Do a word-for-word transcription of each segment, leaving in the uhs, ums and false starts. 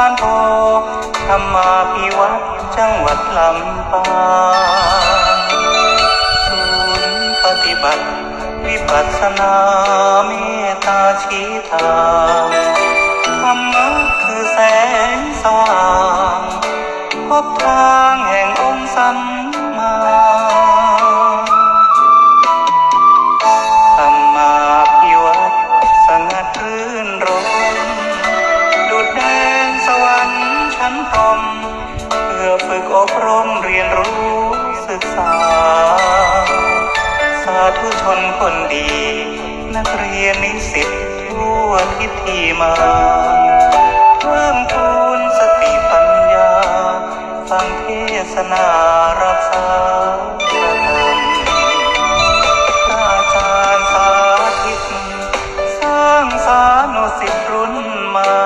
านโพ ธรรมาภิวัฒน์ จังหวัดลำปาง ศูนย์ปฏิบัติวิปัสสนาเมตตาชี้ทาง ธรรมะคือแสงสว่าง พบทางแห่งองค์สัมมา ธรรมาภิวัฒน์ สงัดรื่นรมย์ ดุจแดนสวรรค์ชั้นพรหม เพื่อฝึกอบรมเรียนรู้ศึกษา สาธุชนคนดี นักเรียนนิสิตทั่วทิศที่มา เพิ่มพูนสติปัญญา ฟังเทศนารักษาพระธรรม พระอาจารย์สาธิต สร้างสานุศิษย์รุ่นใหม่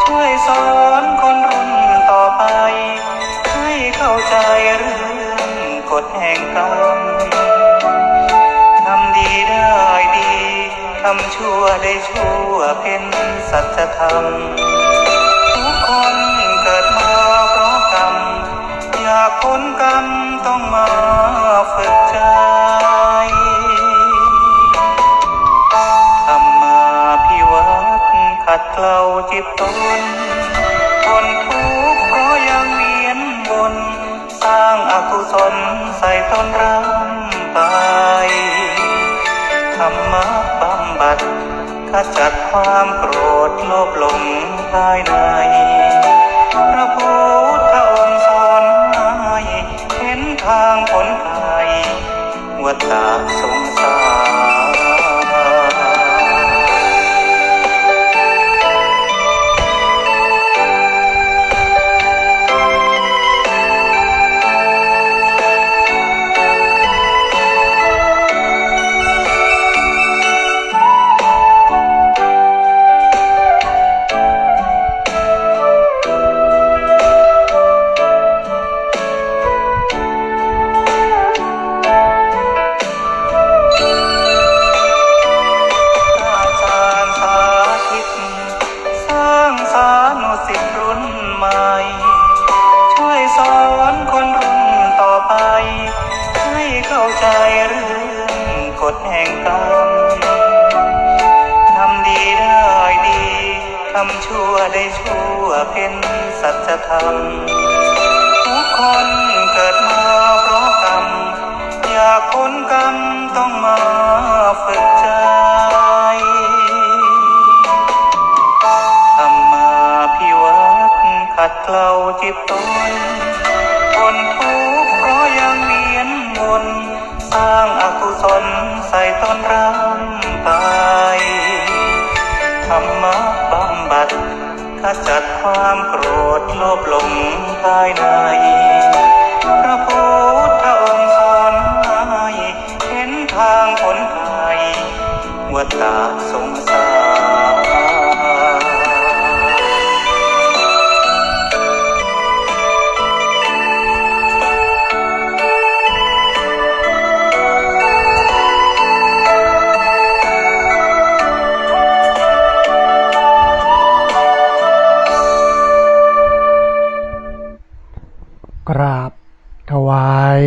ช่วยสอนคนรุ่นต่อไป ให้เข้าใจเรื่องกฎแห่งกรรม ทำดีได้ดี ทำชั่วได้ชั่ว เป็นสัจธรรม ทุกคนเกิดมาเพราะกรรม อยากพ้นกรรมต้องมาฝึกใจ ธรรมาภิวัฒน์ ขัดเกลาจิตตน ทนทุกข์เพราะยังเวียนวน สร้างอกุศลใส่ตนร่ำไป ธรรมะบำบัด ขจัดความโกรธโลภหลงภายใน พระพุทธองค์สอนให้เห็นทางพ้นภัย วัฏฏะสงสาร พระอาจารย์สาธิต สร้างสานุศิษย์รุ่นใหม่ ช่วยสอนคนรุ่นต่อไป ให้เข้าใจเรื่องกฎแห่งกรรม ทำดีได้ดี ทำชั่วได้ชั่ว เป็นสัจธรรม ทุกคนเกิดมาเพราะกรรม อยากพ้นกรรมต้องมาฝึกใจ ธรรมาภิวัฒน์ ขัดเกลาจิตตน ทนทุกข์เพราะยังเวียนวน สร้างอกุศลใส่ตนร่ำไป ธรรมะบำบัด ขจัดความโกรธโลภหลงภายใน พระพุทธองค์สอนให้เห็นทางพ้นภัย วัฏฏะสงสาร กราบถวาย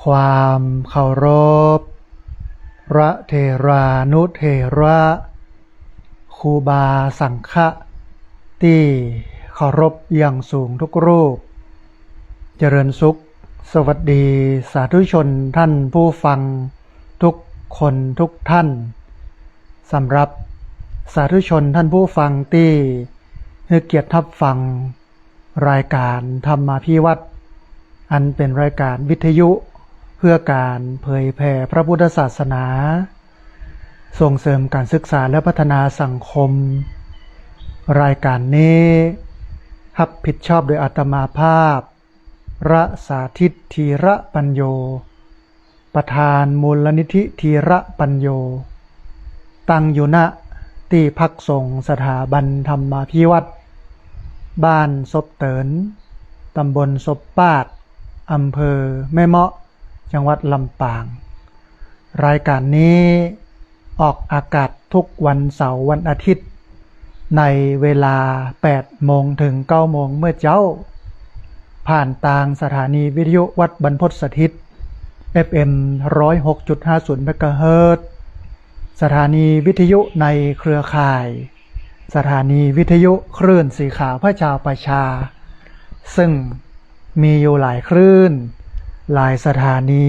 ความเคารพ พระเถรานุเถระ ครูบาสังฆะ ตี้เคารพอย่างสูงทุกรูป เจริญสุข สวัสดีสาธุชนท่านผู้ฟังทุกคนทุกท่าน สำหรับสาธุชนท่านผู้ฟังตี้หื้อเกียรติฮับฟัง รายการธรรมาภิวัฒน์ อันเป๋นรายการวิทยุเพื่อก๋านเผยแผ่พระพุทธศาสนา ส่งเสริมก๋านศึกษาและพัฒนาสังคม รายการนี้ฮับผิดชอบโดยอาตมาภาพ พระสาธิต ธีระปัญโญ ประธานมูลนิธิธีระปัญโญ ตั้งอยู่ ณ ตี้พักสงฆ์สถาบันธรรมาภิวัฒน์ บ้านศพเติน ตำบลศพปาด อำเภอแม่เมาะ จังหวัดลำปาง รายการนี้ออกอากาศทุกวันเสาร์วันอาทิตย์ ในเวลาแปดโมงถึงเก้าโมงเมื่อเจ๊า ผ่านตางสถานีวิทยุวัดบรรพตสถิต เอฟเอ็ม ร้อยหกจุดห้าศูนย์เมกะเฮิรตซ์ สถานีวิทยุในเครือข่าย สถานีวิทยุคลื่นสีขาวพระชาวประชา ซึ่งมีอยู่หลายคลื่น หลายสถานี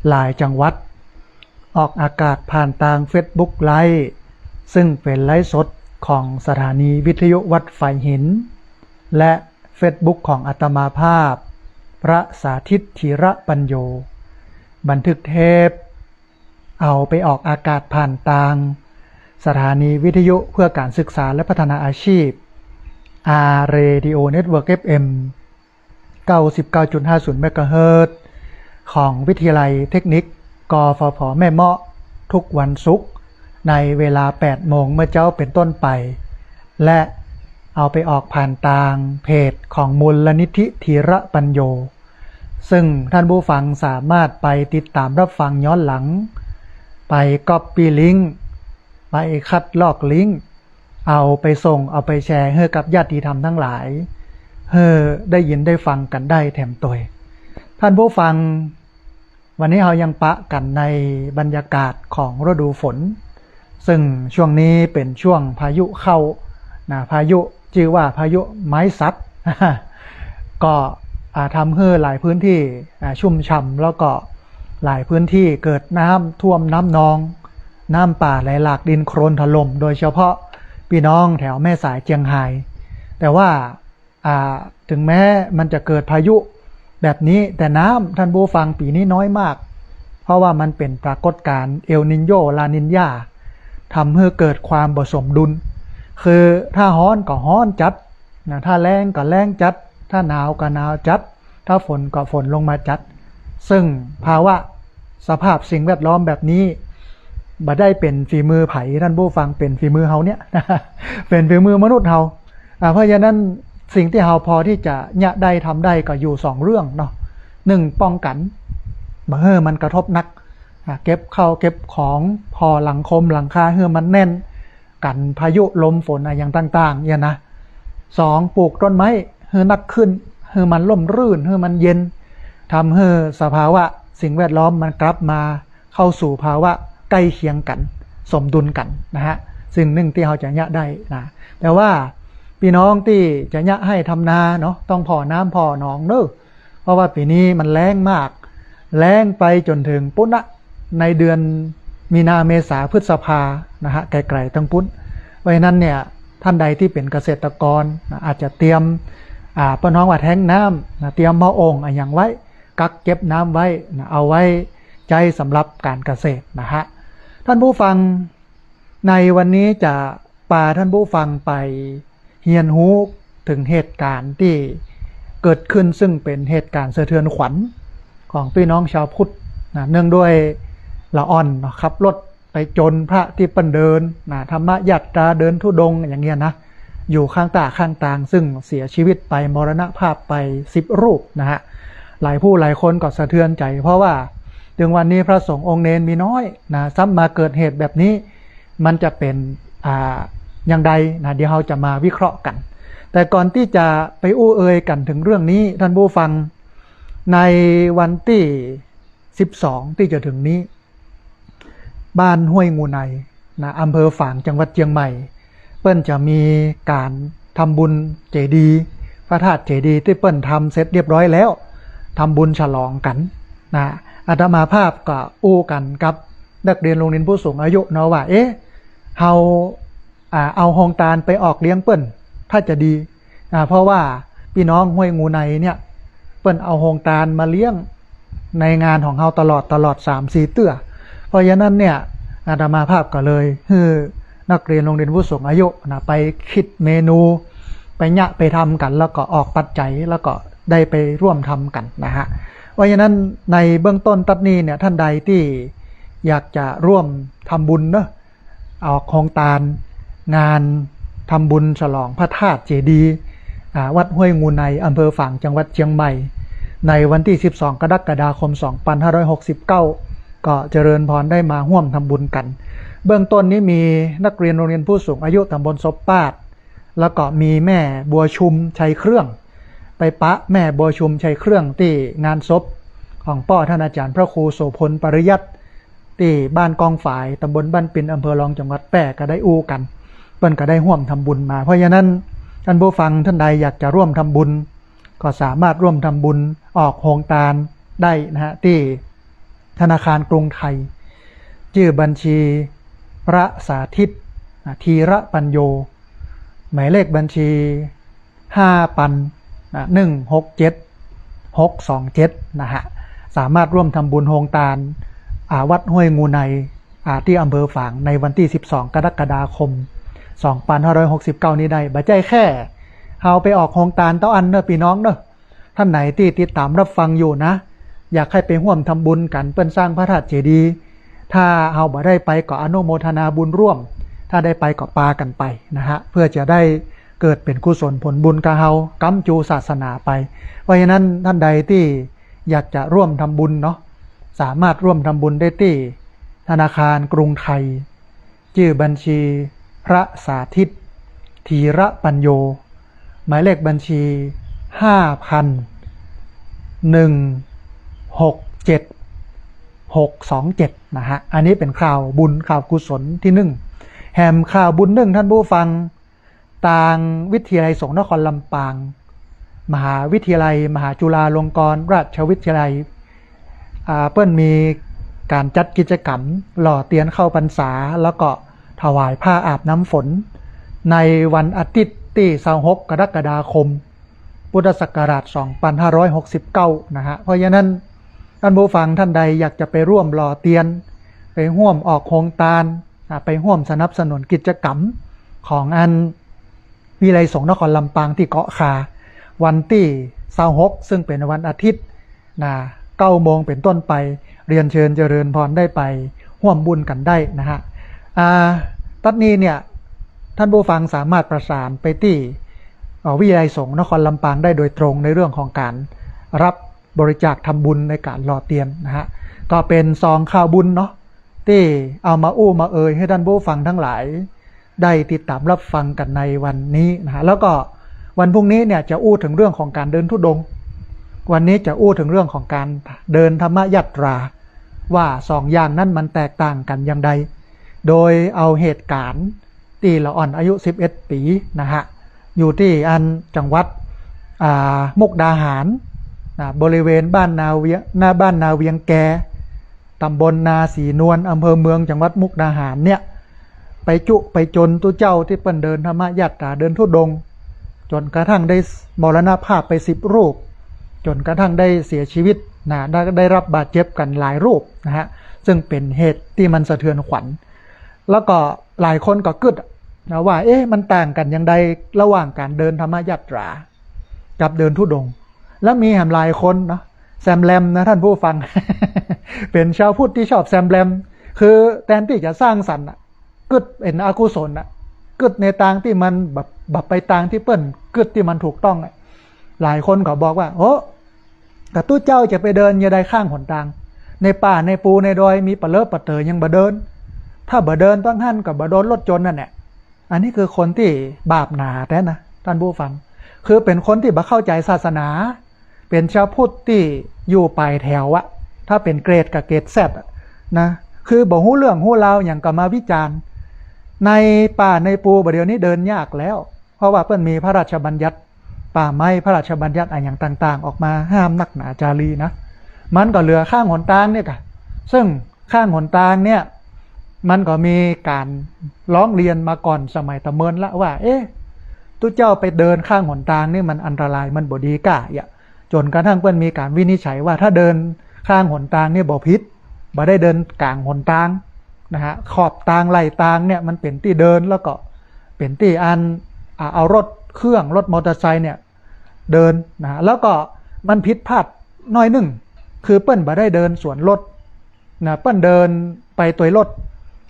หลายจังหวัด ออกอากาศผ่านตางเฟซบุ๊กไลฟ์ ซึ่งเป๋นไลฟ์สดของสถานีวิทยุวัดฝายหิน และเฟซบุ๊กของอาตมาภาพ พระสาธิตธีระปัญโญ บันทึกเทป เอาไปออกอากาศผ่านตางสถานีวิทยุเพื่อการศึกษาและพัฒนาอาชีพ อาร์ เรดิโอ เน็ตเวิร์ก เอฟเอ็ม เก้าสิบเก้าจุดห้าศูนย์เมกะเฮิรตซ์ ของวิทยาลัยเทคนิค กฟผ แม่เมาะ ทุกวันศุกร์ ในเวลาแปดโมงเมื่อเจ๊าเป๋นต้นไป และเอาไปออกผ่านตางเพจของมูลนิธิธีระปัญโญ ซึ่งท่านผู้ฟังสามารถไปติดตามรับฟังย้อนหลัง ไปก๊อปปี้ลิงก์ ไปคัดลอกลิงก์ เอาไปส่ง เอาไปแชร์หื้อกับญาติธรรมทั้งหลาย หื้อได้ยินได้ฟังกั๋นได้แถมตวย ท่านผู้ฟัง วันนี้เฮายังปะกั๋นในบรรยากาศของฤดูฝน ซึ่งช่วงนี้เป๋นช่วงพายุเข้านะ พายุจื้อว่าพายุไม้สัก ก็ อ่า ทำหื้อหลายพื้นที่ อ่า ชุ่มฉ่ำ แล้วก็หลายพื้นที่เกิดน้ำท่วมน้ำนอง น้ำป่าไหลหลาก ดินโคลนถล่ม โดยเฉพาะปี้น้องแถวแม่สายเจียงฮาย แต่ว่า อ่า ถึงแม้มันจะเกิดพายุแบบนี้ แต่น้ำท่านผู้ฟังปี๋นี้น้อยมาก เพราะว่ามันเป๋นปรากฏการณ์เอลนิโญ ลานิญา ทำหื้อเกิดความบ่สมดุล คือถ้าฮ้อนก็ฮ้อนจัดนะ ถ้าแล้งก็แล้งจัด ถ้าหนาวก็หนาวจัด ถ้าฝนก็ฝนลงมาจัด ซึ่งภาวะสภาพสิ่งแวดล้อมแบบนี้ บ่ได้เป๋นฝีมือใผท่านผู้ฟัง เป๋นฝีมือเฮาเนี่ย เป๋นฝีมือมนุษย์เฮา อ่า เพราะฉะนั้นสิ่งตี้เฮาพอตี้จะเยียะได้ทำได้ก็อยู่สองเรื่องเนาะ หนึ่ง ป้องกั๋น บ่หื้อมันกระทบนัก อ่า เก็บข้าวเก็บของ ผ่อหลังคมหลังคาหื้อมันแน่น กั๋นพายุลมฝนอะหยังต่างๆ เนี่ยนะ สอง ปลูกต้นไม้หื้อนักขึ้น หื้อมันร่มรื่น หื้อมันเย็น ทำหื้อสภาวะสิ่งแวดล้อมมันกลับมา เข้าสู่ภาวะใก้เคียงกั๋น สมดุลกั๋นนะฮะ ซึ่งนึ่งตี้เฮาจะเยียะได้นะ แต่ว่าปี้น้องตี้จะเยียะไฮ่ทำนาเนาะ ต้องผ่อน้ำผ่อหนองเน้อ เพราะว่าปี๋นี้มันแล้งมาก แล้งไปจ๋นเถิงปู๊นนะ ในเดือนมีนา เมษา พฤษภานะฮะ ไก๋ๆ ตังปู๊น เพราะฉะนั้นเนี่ย ท่านใดตี้เป๋นเกษตรกรนะ อาจจะเตรียม อ่า เปิ้นฮ้องว่าแท้งน้ำนะ เตรียมหม้อโอ่งอะหยังไว้ กักเก็บน้ำไว้นะ เอาไว้ใจ๊สำหรับก๋านเกษตรนะฮะ ท่านผู้ฟัง ในวันนี้จะปาท่านผู้ฟังไปเฮียนฮู้เถิงเหตุก๋ารณ์ตี้เกิดขึ้น ซึ่งเป๋นเหตุก๋ารณ์สะเทือนขวัญของปี้น้องชาวพุทธนะ เนื่องด้วยละอ่อนเนาะ ขับรถไปจนพระตี้เปิ้นเดินนะ ธรรมยาตรา เดินธุดงค์อย่างเงี้ยนะ อยู่ข้างต้าข้างตาง ซึ่งเสียชีวิตไป มรณภาพไปสิบรูปนะฮะ หลายผู้หลายคนก็สะเทือนใจ๋ เพราะว่าเถิงวันนี้พระสงฆ์องค์เณรมีน้อยนะ ซ้ำมาเกิดเหตุแบบนี้ มันจะเป๋น อ่า อย่างใดนะ เดี๋ยวเฮาจะมาวิเคราะห์กั๋น แต่ก่อนตี้จะไปอู้เอ่ยกั๋นเถิงเรื่องนี้ ท่านผู้ฟัง ในวันตี้สิบสองตี้จะเถิงนี้ บ้านห้วยงูในนะ อำเภอฝาง จังหวัดเจียงใหม่ เปิ้นจะมีก๋านทำบุญเจดีย์ พระธาตุเจดีย์ตี้เปิ้นทำเสร็จเรียบร้อยแล้ว ทำบุญฉลองกั๋นนะ อาตมาภาพก็อู้กั๋นกับนักเรียนโฮงเฮียนผู้สูงอายุเนาะว่า เอ๊ะ เฮา อ่า เอาโฮงตานไปออกเลี้ยงเปิ้น ถ้าจะดี อ่า เพราะว่าปี้น้องห้วยงูในเนี่ย เปิ้นเอาโฮงตานมาเลี้ยงในงานของเฮาตลอด ตลอดสามสี่เตื้อ เพราะฉะนั้นเนี่ย อาตมาภาพก็เลยหื้อนักเรียนโฮงเฮียนผู้สูงอายุนะ ไปคิดเมนู ไปเยียะไปทำกั๋น แล้วก็ออกปัจจัย แล้วก็ได้ไปร่วมทำกั๋นนะฮะ เพราะฉะนั้นในเบื้องต้นตั๊ดนี้เนี่ย ท่านใดตี้อยากจะร่วมทำบุญเนาะ ออกโฮงตาน งานทำบุญฉลองพระธาตุเจดีย์ อ่า วัดห้วยงูใน อำเภอฝาง จังหวัดเจียงใหม่ ในวันตี้สิบสอง กรกฎาคม สองพันห้าร้อยหกสิบเก้า ก็เจริญพรได้มาฮ่วมทำบุญกั๋น เบื้องต้นนี้มีนักเรียนโฮงเฮียนผู้สูงอายุตำบลศพปาด แล้วก็มีแม่บัวชุมชัยเครื่อง ไปปะแม่บัวชุมชัยเครื่องตี้งานศพของป้อต้านอาจ๋ารย์พระครูโสภณปริยัติ ตี้บ้านกองฝาย ตำบลบ้านปิน อำเภอรอง จังหวัดแป้ ก็ได้อู้กั๋น เปิ้นก็ได้ฮ่วมทำบุญมา เพราะฉะนั้นต้านผู้ฟังต้านใดอยากจะฮ่วมทำบุญ ก็สามารถฮ่วมทำบุญออกโฮงตานได้นะฮะ ตี้ธนาคารกรุงไทย จื้อบัญชีพระสาธิต อ่า ธีระปัญโญ หมายเลขบัญชี ห้าปัน อ่า หนึ่งหกเจ็ด หกสองเจ็ด นะฮะ สามารถฮ่วมทำบุญโฮงตาน อ่า วัดห้วยงูใน อ่า ตี้อำเภอฝางในวันตี้ สิบสอง กรกฎาคม สองพันห้าร้อยหกสิบเก้า นี้ได้ บ่ใจ้แค่เฮาไปออกโฮงตานเต้าอั้นเน่อปี้น้องเน่อ ต้านไหนตี้ติดต๋ามฮับฟังอยู่นะ อยากหื้อไปฮ่วมทำบุญกั๋น เปิ้นสร้างพระธาตุเจดีย์ ถ้าเฮาบ่ได้ไปก็อนุโมทนาบุญฮ่วม ถ้าได้ไปก็ปากั๋นไปนะฮะ เพื่อจะได้เกิดเป๋นกุศลผลบุญกับเฮา ก๋ำจูศาสนาไป เพราะฉะนั้นต้านใดตี้อยากจะฮ่วมทำบุญเนาะ สามารถฮ่วมทำบุญได้ตี้ธนาคารกรุงไทย จื้อบัญชีพระสาธิต ธีระปัญโญ หมายเลขบัญชี ห้าปัน หนึ่งหกเจ็ด หกสองเจ็ด นะฮะ อันนี้เป๋นข่าวบุญข่าวกุศลตี้นึ่ง แหมข่าวบุญนึ่งต้านผู้ฟัง ตางวิทยาลัยสงฆ์นครลำปาง มหาวิทยาลัยมหาจุฬาลงกรณราชวิทยาลัย อ่า เปิ้นมีก๋านจัดกิจกรรมหล่อเตียนเข้าพรรษา แล้วก็ถวายผ้าอาบน้ำฝน ในวันอาทิตย์ตี้ ยี่สิบหก กรกฎาคม พุทธศักราช สองพันห้าร้อยหกสิบเก้า นะฮะ เพราะฉะนั้นต้านผู้ฟังต้านใดอยากจะไปฮ่วมหล่อเตียน ไปฮ่วมออกโฮงตาน อ่า ไปฮ่วมสนับสนุนกิจกรรมของอัน วิทยาลัยสงฆ์นครลำปางตี้เกาะคา วันตี้ ยี่สิบหก ซึ่งเป๋นวันอาทิตย์ นะ เก้าโมงเป๋นต้นไป เรียนเชิญเจริญพรได้ไปฮ่วมบุญกั๋นได้นะฮะ อ่า ตั๊ดนี้เนี่ย ต้านผู้ฟังสามารถประสานไปตี้ เอ่อ วิทยาลัยสงฆ์นครลำปางได้โดยตรงในเรื่องของก๋านฮับบริจาคทำบุญในก๋านหล่อเตียนนะฮะ ก็เป๋นสองข่าวบุญเนาะ ตี้เอามาอู้มาเอ่ยหื้อต้านผู้ฟังตังหลายได้ติดต๋ามฮับฟังกั๋นในวันนี้นะฮะ แล้วก็วันพรุ่งนี้เนี่ยจะอู้เถิงเรื่องของก๋านเดินธุดงค์ วันนี้จะอู้เถิงเรื่องของก๋านเดินธรรมยาตรา ว่าสองอย่างนั้นมันแตกต่างกั๋นอย่างใด โดยเอาเหตุก๋ารณ์ตี้ละอ่อนอายุ สิบเอ็ดปี๋นะฮะ อยู่ตี้อันจังหวัด อ่า มุกดาหาร นะ บริเวณบ้านนาเวียง หน้าบ้านนาเวียงแก ต๋ำบลนาสีนวล อำเภอเมือง จังหวัดมุกดาหารเนี่ย ไปจุไปจนตุ๊เจ้าตี้เปิ้นเดินธรรมยาตราเดินธุดงค์ จ๋นกระทั่งได้มรณภาพไปสิบรูป จ๋นกระทั่งได้เสียชีวิตนะ ได้ ได้ฮับบาดเจ็บกั๋นหลายรูปนะฮะ ซึ่งเป๋นเหตุตี้มันสะเทือนขวัญ แล้วก็หลายคนก็กึ๊ดนะว่า เอ๊ะ มันต่างกั๋นอย่างใดระหว่างก๋านเดินธรรมยาตรากับเดินธุดงค์ แล้วมีแหมหลายคนเนาะ แซมแรมนะต้านผู้ฟัง เป๋นชาวพุทธตี้ชอบแซมแรม คือแตนตี้จะสร้างสรรค์อะ กึ๊ดเป๋นอกุศลอะ กึ๊ดในตางตี้มันบ่ บ่ไปตางตี้เปิ้นกึ๊ดตี้มันถูกต้องอะ หลายคนก็บอกว่า โอ้ แต่ตุ๊เจ้าจะไปเดินอย่างใดข้างหนตาง ในป่าในปูในดอยมีปะเลอะปะเต๋อยังบ่เดิน ถ้าบ่เดินตางหั้นก็บ่โดนรถชนนั่นแหละ อันนี้คือคนตี้บาปหนาแต๊นะต้านผู้ฟัง คือเป๋นคนตี้บ่เข้าใจ๋ศาสนา เป๋นชาวพุทธตี้อยู่ป๋ายแถวอะ ถ้าเป๋นเกรดก็เกรดแซดอะนะ คือบ่ฮู้เรื่องฮู้ราวหยังก็มาวิจารณ์ ในป่าในปูบ่าเดี่ยวนี้เดินยากแล้ว เพราะว่าเปิ้นมีพระราชบัญญัติป่าไม้ พระราชบัญญัติอะหยังต่างๆ ออกมาห้ามนักหนาจารีนะ มันก็เหลือข้างหนตางเนี่ยกะ ซึ่งข้างหนตางเนี่ย มันก็มีก๋านฮ้องเรียนมาก่อนสมัยตะเมินละว่า เอ๊ะ ตุ๊เจ้าไปเดินข้างหนตางนี่มันอันตราย มันบ่ดีก้า จ๋นกระทั่งเปิ้นมีก๋านวินิจฉัยว่าถ้าเดินข้างหนตางนี่บ่ผิด บ่ได้เดินก๋างหนตางนะฮะ ขอบตางไหล่ตางเนี่ยมันเป๋นตี้เดิน แล้วก็เป๋นตี้อัน อ่า เอารถเครื่อง รถมอเตอร์ไซค์เนี่ยเดินนะฮะ แล้วก็มันผิดพลาดน้อยนึ่ง คือเปิ้นบ่ได้เดินสวนรถนะ เปิ้นเดินไปตวยรถ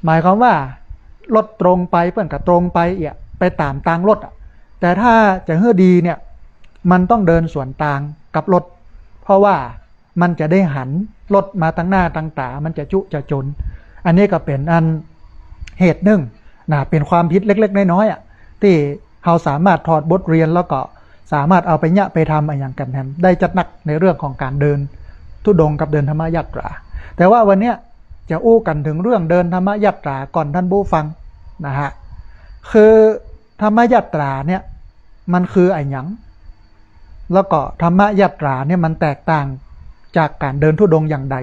หมายความว่ารถตรงไปเปิ้นก็ตรงไปเอี้ย ไปต๋ามตางรถอะ แต่ถ้าจะหื้อดีเนี่ย มันต้องเดินสวนตางกับรถ เพราะว่ามันจะได้หันรถมาตางหน้าตางต๋า มันจะจุจะจน อันนี้ก็เป๋นอันเหตุนึ่งนะ เป๋นความผิดเล็กๆ น้อยๆ อะ ตี้ เฮาสามารถถอดบทเรียนแล้วก็สามารถเอาไปเยียะไปทำอะหยังกั๋นแหม ได้จัดหนักในเรื่องของก๋านเดินธุดงค์กับเดินธรรมยาตรา แต่ว่าวันเนี้ยจะอู้กั๋นเถิงเรื่องเดินธรรมยาตราก่อนต้านผู้ฟังนะฮะ คือธรรมยาตราเนี่ยมันคืออะหยัง แล้วก็ธรรมยาตราเนี่ยมันแตกต่างจากก๋านเดินธุดงค์อย่างใด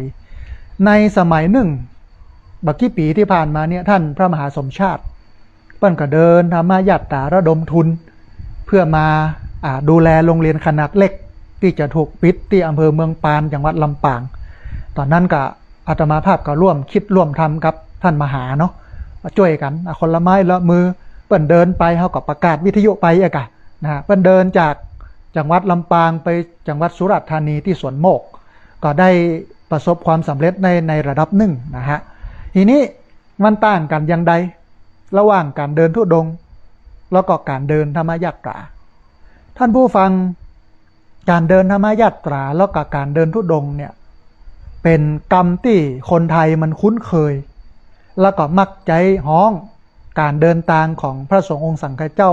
ในสมัยนึ่ง บ่ากี่ปี๋ตี้ผ่านมาเนี่ย ต้านพระมหาสมชาติ เปิ้นก็เดินธรรมยาตราระดมทุน เพื่อมา อ่า ดูแลโรงเรียนขนาดเล็กตี้จะถูกปิดตี้อำเภอเมืองปาน จังหวัดลำปาง ต๋อนนั้นก็อาตมาภาพก็ร่วมคิดร่วมทำกับต้านมหาเนาะ มาจ้วยกั๋น อ่ะ คนละไม้ละมือ เปิ้นเดินไป เฮาก็ประกาศวิทยุไปอะกะ นะฮะ เปิ้นเดินจากจังหวัดลำปางไปจังหวัดสุราษฎร์ธานีตี้สวนโมก ก็ได้ประสบความสำเร็จใน ในระดับนึ่งนะฮะ ทีนี้มันต่างกั๋นอย่างใด ระหว่างก๋านเดินธุดงค์แล้วก็ก๋านเดินธรรมยาตรา ต้านผู้ฟัง ก๋านเดินธรรมยาตราแล้วก็ก๋านเดินธุดงค์เนี่ย เป๋นกำตี้คนไทยมันคุ้นเคย แล้วก็มักใจ๊ฮ้องก๋านเดินตางของพระสงฆ์องค์สังฆเจ้า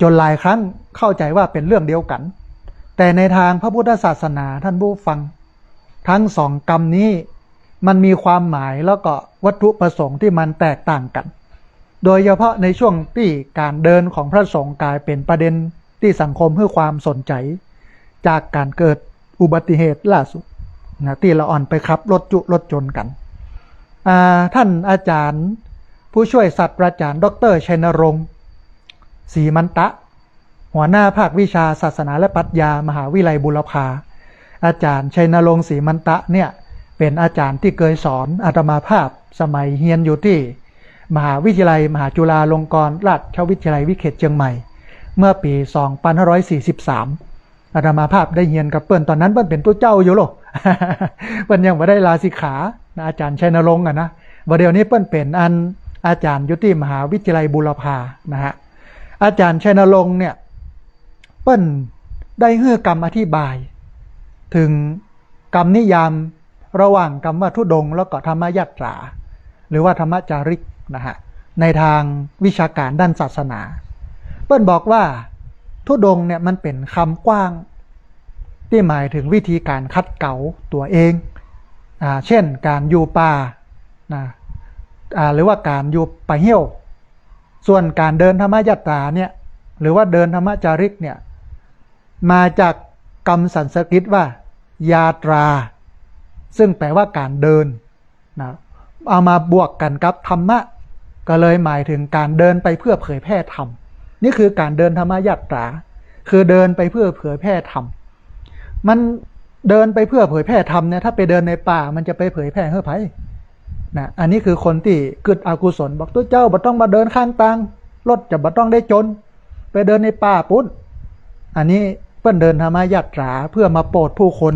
จ๋นหลายครั้งเข้าใจ๋ว่าเป๋นเรื่องเดียวกั๋น แต่ในตางพระพุทธศาสนาต้านผู้ฟัง ตึงสองกำนี้มันมีความหมายแล้วก็วัตถุประสงค์ตี้มันแตกต่างกั๋น โดยเฉพาะในช่วงตี้ก๋านเดินของพระสงฆ์ก๋ายเป๋นประเด็นตี้สังคมหื้อความสนใจ๋ จากก๋านเกิดอุบัติเหตุล่าสุดนะ ตี้ละอ่อนไปขับรถจุ๊รถจนกั๋น อ่า ต้านอาจ๋ารย์ผู้ช่วยศาสตราจ๋ารย์ด็อกเตอร์ชัยณรงค์ ศรีมันตะ หัวหน้าภาควิชาศาสนาและปรัชญา มหาวิทยาลัยบูรพา อาจ๋ารย์ชัยณรงค์ ศรีมันตะเนี่ย เป๋นอาจ๋ารย์ตี้เกยสอนอาตมาภาพ สมัยเฮียนอยู่ตี้มหาวิทยาลัยมหาจุฬาลงกรณราชวิทยาลัยวิเขตเชียงใหม่ เมื่อปี๋สองปันห้าร้อยสี่สิบสาม อาตมาภาพได้เฮียนกับเปิ้น ต๋อนนั้นเปิ้นเป๋นตุ๊เจ้าอยู่โล เปิ้นยังบ่ได้ลาสิกขานะ อาจ๋ารย์ชัยณรงค์อะนะ บ่าเดี่ยวนี้เปิ้นเป๋นอันอาจ๋ารย์อยู่ตี้มหาวิทยาลัยบูรพานะฮะ อาจ๋ารย์ชัยณรงค์เนี่ย เปิ้นได้หื้อกำอธิบายเถิงกำนิยามระหว่างกำว่าธุดงค์แล้วก็ธรรมยาตรา หรือว่าธรรมจาริกนะฮะ ในตางวิชาก๋านด้านศาสนา เปิ้นบอกว่าธุดงค์เนี่ยมันเป๋นกำกว้างตี้หมายเถิงวิธีก๋านขัดเกลาตั๋วเอง อ่า เช่น ก๋านอยู่ป่านะ อ่า หรือว่าก๋านอยู่ป่าเฮี้ยว ส่วนก๋านเดินธรรมยาตราเนี่ย หรือว่าเดินธรรมจาริกเนี่ย มาจากกำสันสกฤตว่า ยาตรา ซึ่งแปลว่าก๋านเดินนะ เอามาบวกกั๋นกับธรรมะ ก็เลยหมายเถิงก๋านเดินไปเพื่อเผยแพร่ธรรม นี่คือก๋านเดินธรรมยาตรา คือเดินไปเพื่อเผยแพร่ธรรม มันเดินไปเพื่อเผยแพร่ธรรมเนี่ย ถ้าไปเดินในป่า มันจะไปเผยแพร่หื้อใผ นะ อันนี้คือคนตี้กึ๊ดอกุศล บอกตุ๊เจ้าบ่ต้องมาเดินข้างตาง รถจะบ่ต้องได้จน ไปเดินในป่าปู๊น อันนี้เปิ้นเดินธรรมยาตราเพื่อมาโปรดผู้คน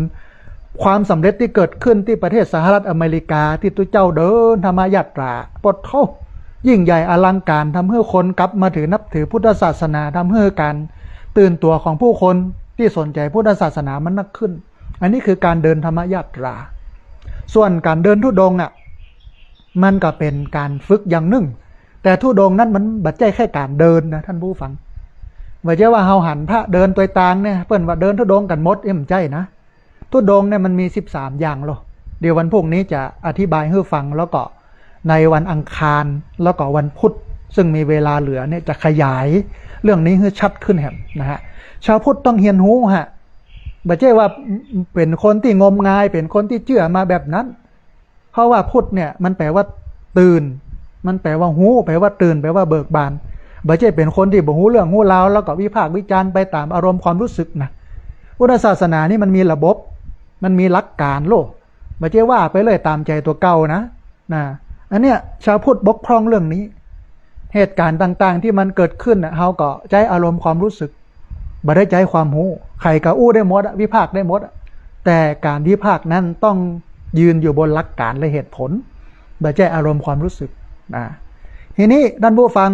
ความสำเร็จตี้เกิดขึ้นตี้ประเทศสหรัฐอเมริกา ตี้ตุ๊เจ้าเดินธรรมยาตรา ปดโธ่ ยิ่งใหญ่อลังก๋าน ทำหื้อคนกลับมาถือนับถือพุทธศาสนา ทำหื้อก๋านตื่นตั๋วของผู้คนตี้สนใจ๋พุทธศาสนามันนักขึ้น อันนี้คือก๋านเดินธรรมยาตรา ส่วนก๋านเดินธุดงค์อะ มันก็เป๋นก๋านฝึกอย่างนึ่ง แต่ธุดงค์นั้นมันบ่ใจ้แค่ก๋านเดินนะท่านผู้ฟัง บ่ใจ้ว่าเฮาหันพระเดินตวยตางเนี่ย เปิ้นว่าเดินธุดงค์กั๋นหมด เอ๊ะ บ่ใจ้นะ ธุดงค์เนี่ยมันมีสิบสามอย่างโล เดี๋ยววันพรุ่งนี้จะอธิบายหื้อฟัง แล้วก็ในวันอังคาร แล้วก็วันพุธ ซึ่งมีเวลาเหลือเนี่ย จะขยายเรื่องนี้หื้อชัดขึ้นแหมนะฮะ ชาวพุทธต้องเฮียนฮู้ฮะ บ่ใจ้ว่าเป๋นคนตี้งมงาย เป๋นคนตี้เจื้อมาแบบนั้น เพราะว่าพุทธเนี่ยมันแปลว่าตื่น มันแปลว่าฮู้ แปลว่าตื่น แปลว่าเบิกบาน บ่ใจ้เป๋นคนตี้บ่ฮู้เรื่องฮู้ราว แล้วก็วิพากษ์วิจารณ์ไปต๋ามอารมณ์ความรู้สึกนะ พุทธศาสนานี่มันมีระบบ มันมีหลักก๋านโล บ่ใจ้ว่าไปเลยต๋ามใจ๋ตั๋วเก่านะ นะ อันเนี้ยชาวพุทธบกพร่องเรื่องนี้ เหตุก๋ารณ์ต่างๆ ตี้มันเกิดขึ้นน่ะ เฮาก็ใจ๊อารมณ์ความรู้สึก บ่ได้ใจ๊ความฮู้ ใผก็อู้ได้หมดอะ วิพากษ์ได้หมดอะ แต่ก๋านวิพากษ์นั้นต้องยืนอยู่บนหลักก๋านและเหตุผล บ่ใจ้อารมณ์ความรู้สึก นะ ทีนี้ท่านผู้ฟัง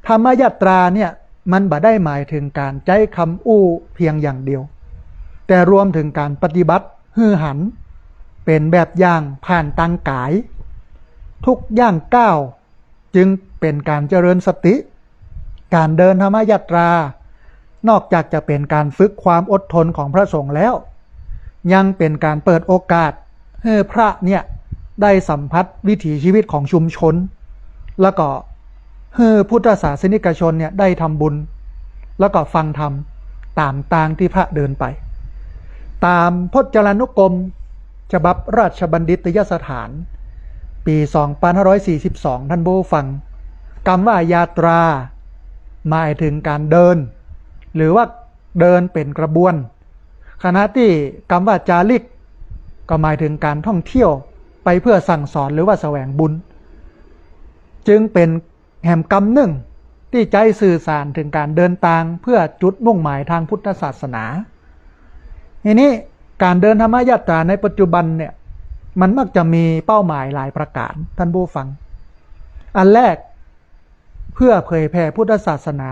ธรรมยาตราเนี่ยมันบ่ได้หมายเถิงก๋านใจ๊กำอู้เพียงอย่างเดียว แต่รวมเถิงก๋านปฏิบัติหื้อหัน เป๋นแบบอย่างผ่านตางก๋าย ทุกย่างก้าวจึงเป๋นก๋านเจริญสติ ก๋านเดินธรรมยาตรา นอกจากจะเป๋นก๋านฝึกความอดทนของพระสงฆ์แล้ว ยังเป๋นก๋านเปิดโอกาสหื้อพระเนี่ยได้สัมผัสวิถีชีวิตของชุมชน แล้วก็หื้อพุทธศาสนิกชนเนี่ยได้ทำบุญ แล้วก็ฟังธรรมต๋ามตางตี้พระเดินไป ต๋ามพจนานุกรมฉบับราชบัณฑิตยสถาน ปี๋สองปันห้าร้อยสี่สิบสอง ท่านผู้ฟัง กำว่ายาตรา หมายเถิงก๋านเดิน หรือว่าเดินเป๋นกระบวน ขณะตี้กำว่าจาริก ก็หมายเถิงก๋านท่องเที่ยวไปเพื่อสั่งสอนหรือว่าแสวงบุญ จึงเป๋นแหมกำนึ่งตี้ใจ๊สื่อสารเถิงก๋านเดินตางเพื่อจุดมุ่งหมายตางพุทธศาสนา ทีนี้ก๋านเดินธรรมยาตราในปัจจุบันเนี่ย มันมักจะมีเป้าหมายหลายประก๋าน ท่านผู้ฟัง อันแรก เพื่อเผยแผ่พุทธศาสนา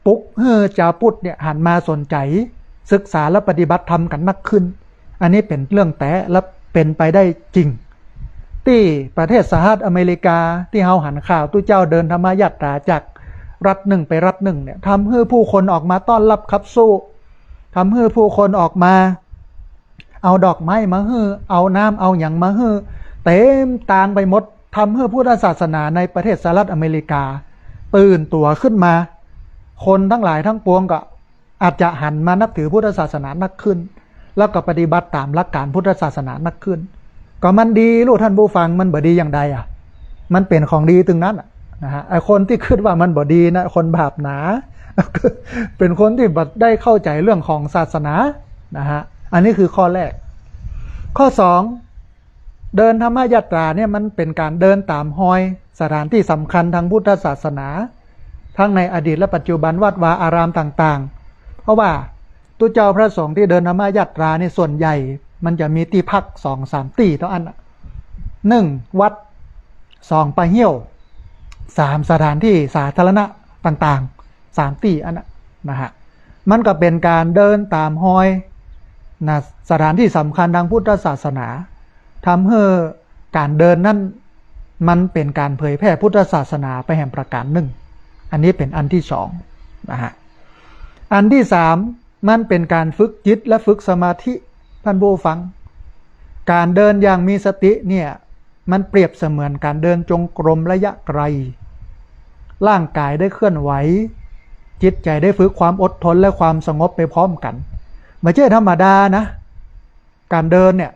ปลุกหื้อจาวพุทธเนี่ยหันมาสนใจ๋ศึกษาและปฏิบัติธรรมกั๋นนักขึ้น อันนี้เป๋นเรื่องแต๊และเป๋นไปได้จริง ตี้ประเทศสหรัฐอเมริกา ตี้เฮาหันข่าวตุ๊เจ้าเดินธรรมยาตราจากรัฐนึ่งไปรัฐนึ่งเนี่ย ทำหื้อผู้คนออกมาต้อนฮับคับสู้ ทำหื้อผู้คนออกมา เอาดอกไม้มาหื้อ เอาน้ำเอาหยังมาหื้อ เต็มตางไปหมด ทำหื้อพุทธศาสนาในประเทศสหรัฐอเมริกาตื่นตั๋วขึ้นมา คนตังหลายตังปวงก็อาจจะหันมานับถือพุทธศาสนานักขึ้น แล้วก็ปฏิบัติต๋ามหลักก๋านพุทธศาสนานักขึ้น ก็มันดีลู่ท่านผู้ฟัง มันบ่ดีอย่างใดอะ มันเป๋นของดีตึงนั้นอะ นะฮะ ไอ้คนตี้กึ๊ดว่ามันบ่ดีนะ คนบาปหนา เป๋นคนตี้บ่ได้เข้าใจ๋เรื่องของศาสนา นะฮะ อันนี้คือข้อแรก ข้อสอง เดินธรรมยาตราเนี่ยมันเป๋นก๋านเดินต๋ามฮอยสถานตี้สำคัญตางพุทธศาสนา ทั้งในอดีตและปัจจุบัน วัดวาอารามต่างๆ เพราะว่าตุ๊เจ้าพระสงฆ์ตี้เดินธรรมยาตราเนี่ยส่วนใหญ่มันจะมีตี้พักสองสามตี้เต้าอั้นอะ หนึ่งวัด สองป่าเฮี้ยว สามสถานตี้สาธารณะต่างๆ สามตี้อั้นนะ นะฮะ มันก็เป๋นก๋านเดินต๋ามฮอยนะ สถานตี้สำคัญตางพุทธศาสนา ทำหื้อก๋านเดินนั้นมันเป๋นก๋านเผยแผ่พุทธศาสนาไปแหมประก๋านนึ่ง อันนี้เป๋นอันตี้สองนะฮะ อันตี้สาม มันเป๋นก๋านฝึกจิตและฝึกสมาธิ ท่านผู้ฟัง ก๋านเดินอย่างมีสติเนี่ย มันเปรียบเสมือนก๋านเดินจงกรมระยะไกล ร่างก๋ายได้เคลื่อนไหว จิตใจ๋ได้ฝึกความอดทนและความสงบไปพร้อมกั๋น บ่ใจ้ธรรมดานะ ก๋านเดินเนี่ย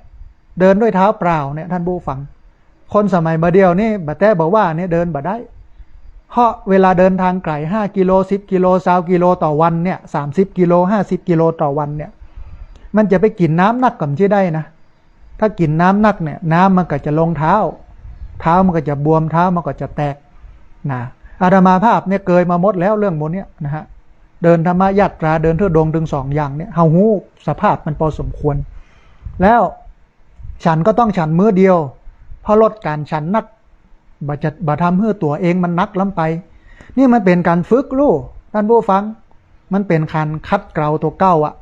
เดินด้วยเท้าเปล่าเนี่ย ท่านผู้ฟัง คนสมัยบ่าเดี่ยวนี่บ่าแต๊บ่าว่าเนี่ยเดินบ่ได้ เพราะเวลาเดินตางไก๋ ห้ากิโล สิบกิโล ซาวกิโลต่อวันเนี่ย สามสิบกิโล ห้าสิบกิโลต่อวันเนี่ย มันจะไปกิ๋นน้ำนักก็บ่ใจ้ได้นะ ถ้ากิ๋นน้ำนักเนี่ย น้ำมันก็จะลงเท้า เท้ามันก็จะบวม เท้ามันก็จะแตกนะ อาตมาภาพเนี่ยเกยมาหมดแล้วเรื่องหมู่เนี้ยนะฮะ เดินธรรมยาตรา เดินธุดงค์ตึงสองอย่างเนี่ย เฮาฮู้สภาพมันปอสมควร แล้วฉันก็ต้องฉันมื้อเดียว เพราะลดก๋านฉันนัก บ่จะ บ่ทำหื้อตั๋วเองมันนักล้ำไป นี่มันเป๋นก๋านฝึกลู่ ท่านผู้ฟัง มันเป๋นก๋านขัดเกลาตั๋วเก่าอะ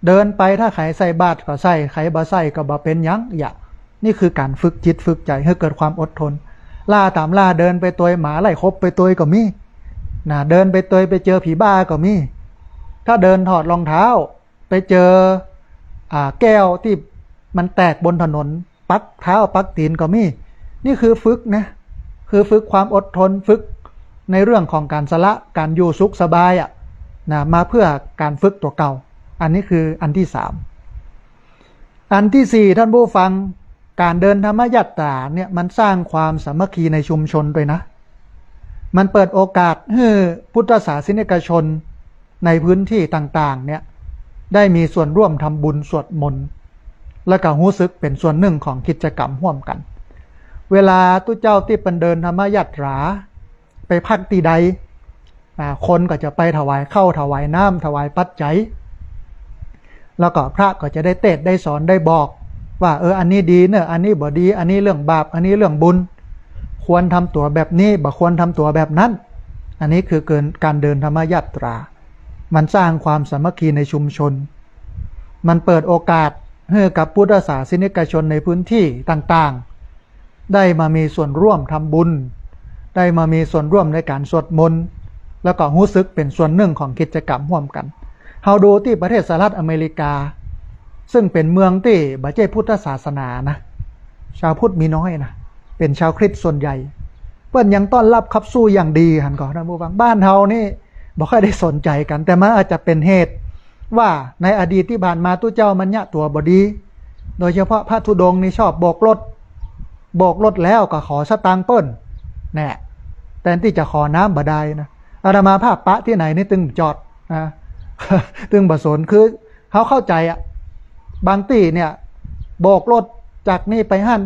เดินไปถ้าใผใส่บาตรก็ใส่ ใผบ่ใส่ก็บ่เป๋นหยัง อย่า นี่คือก๋านฝึกจิตฝึกใจ๋หื้อเกิดความอดทน ล่าต๋ามล่า เดินไปตวยหมาไล่ขบไปตวยก็มีนะ เดินไปตวยไปเจอผีบ้าก็มี ถ้าเดินถอดรองเท้า ไปเจอ อ่า แก้วตี้มันแตกบนถนน ปักเท้าปักตี๋นก็มี นี่คือฝึกนะ คือฝึกความอดทน ฝึกในเรื่องของก๋านสละ ก๋านอยู่สุขสบายอะนะ มาเพื่อก๋านฝึกตั๋วเก่า อันนี้คืออันตี้สาม อันตี้สี่ ท่านผู้ฟัง ก๋านเดินธรรมยาตราเนี่ยมันสร้างความสามัคคีในชุมชนตวยนะ มันเปิดโอกาสหื้อพุทธศาสนิกชนในพื้นตี้ต่างๆ เนี่ย ได้มีส่วนร่วมทำบุญสวดมนต์ และก็ฮู้สึกเป๋นส่วนนึ่งของกิจกรรมฮ่วมกั๋น เวลาตุ๊เจ้าตี้เปิ้นเดินธรรมยาตรา ไปพักตี้ใด อ่า คนก็จะไปถวายข้าวถวายน้ำถวายปัจจัย แล้วก็พระก็จะได้เตสน์ได้สอนได้บอกว่า เออ อันนี้ดีเนอะ อันนี้บ่ดี อันนี้เรื่องบาป อันนี้เรื่องบุญ ควรทำตั๋วแบบนี้ บ่ควรทำตั๋วแบบนั้น อันนี้คือเกิน ก๋านเดินธรรมยาตรา มันสร้างความสามัคคีในชุมชน มันเปิดโอกาสหื้อกับพุทธศาสนิกชนในพื้นตี้ต่างๆ ได้มามีส่วนร่วมทำบุญ ได้มามีส่วนร่วมในก๋านสวดมนต์ แล้วก็ฮู้สึกเป๋นส่วนนึ่งของกิจกรรมฮ่วมกั๋น เฮาดูตี้ประเทศสหรัฐอเมริกา ซึ่งเป๋นเมืองตี้บ่ใจ้พุทธศาสนานะ ชาวพุทธมีน้อยนะ เป๋นชาวคริสต์ส่วนใหญ่ เปิ้นยังต้อนฮับคับสู้อย่างดี หันก่อ ท่านผู้ฟัง บ้านเฮานี่บ่ค่อยได้สนใจ๋กั๋น แต่มันอาจจะเป๋นเหตุว่าในอดีตตี้ผ่านมาตุ๊เจ้ามัญญะตั๋วบ่ดี โดยเฉพาะพระธุดงค์นี่ชอบโบกรถ โบกรถแล้วก็ขอสตางค์เปิ้น แน่ แทนตี้จะขอน้ำบ่ได้นะ อาตมาภาพปะตี้ไหนนี่ตึงบ่จอดนะ ตึงบ่สน คือเฮาเข้าใจ๋อะ บางตี้เนี่ย โบกรถจากนี่ไปหั้น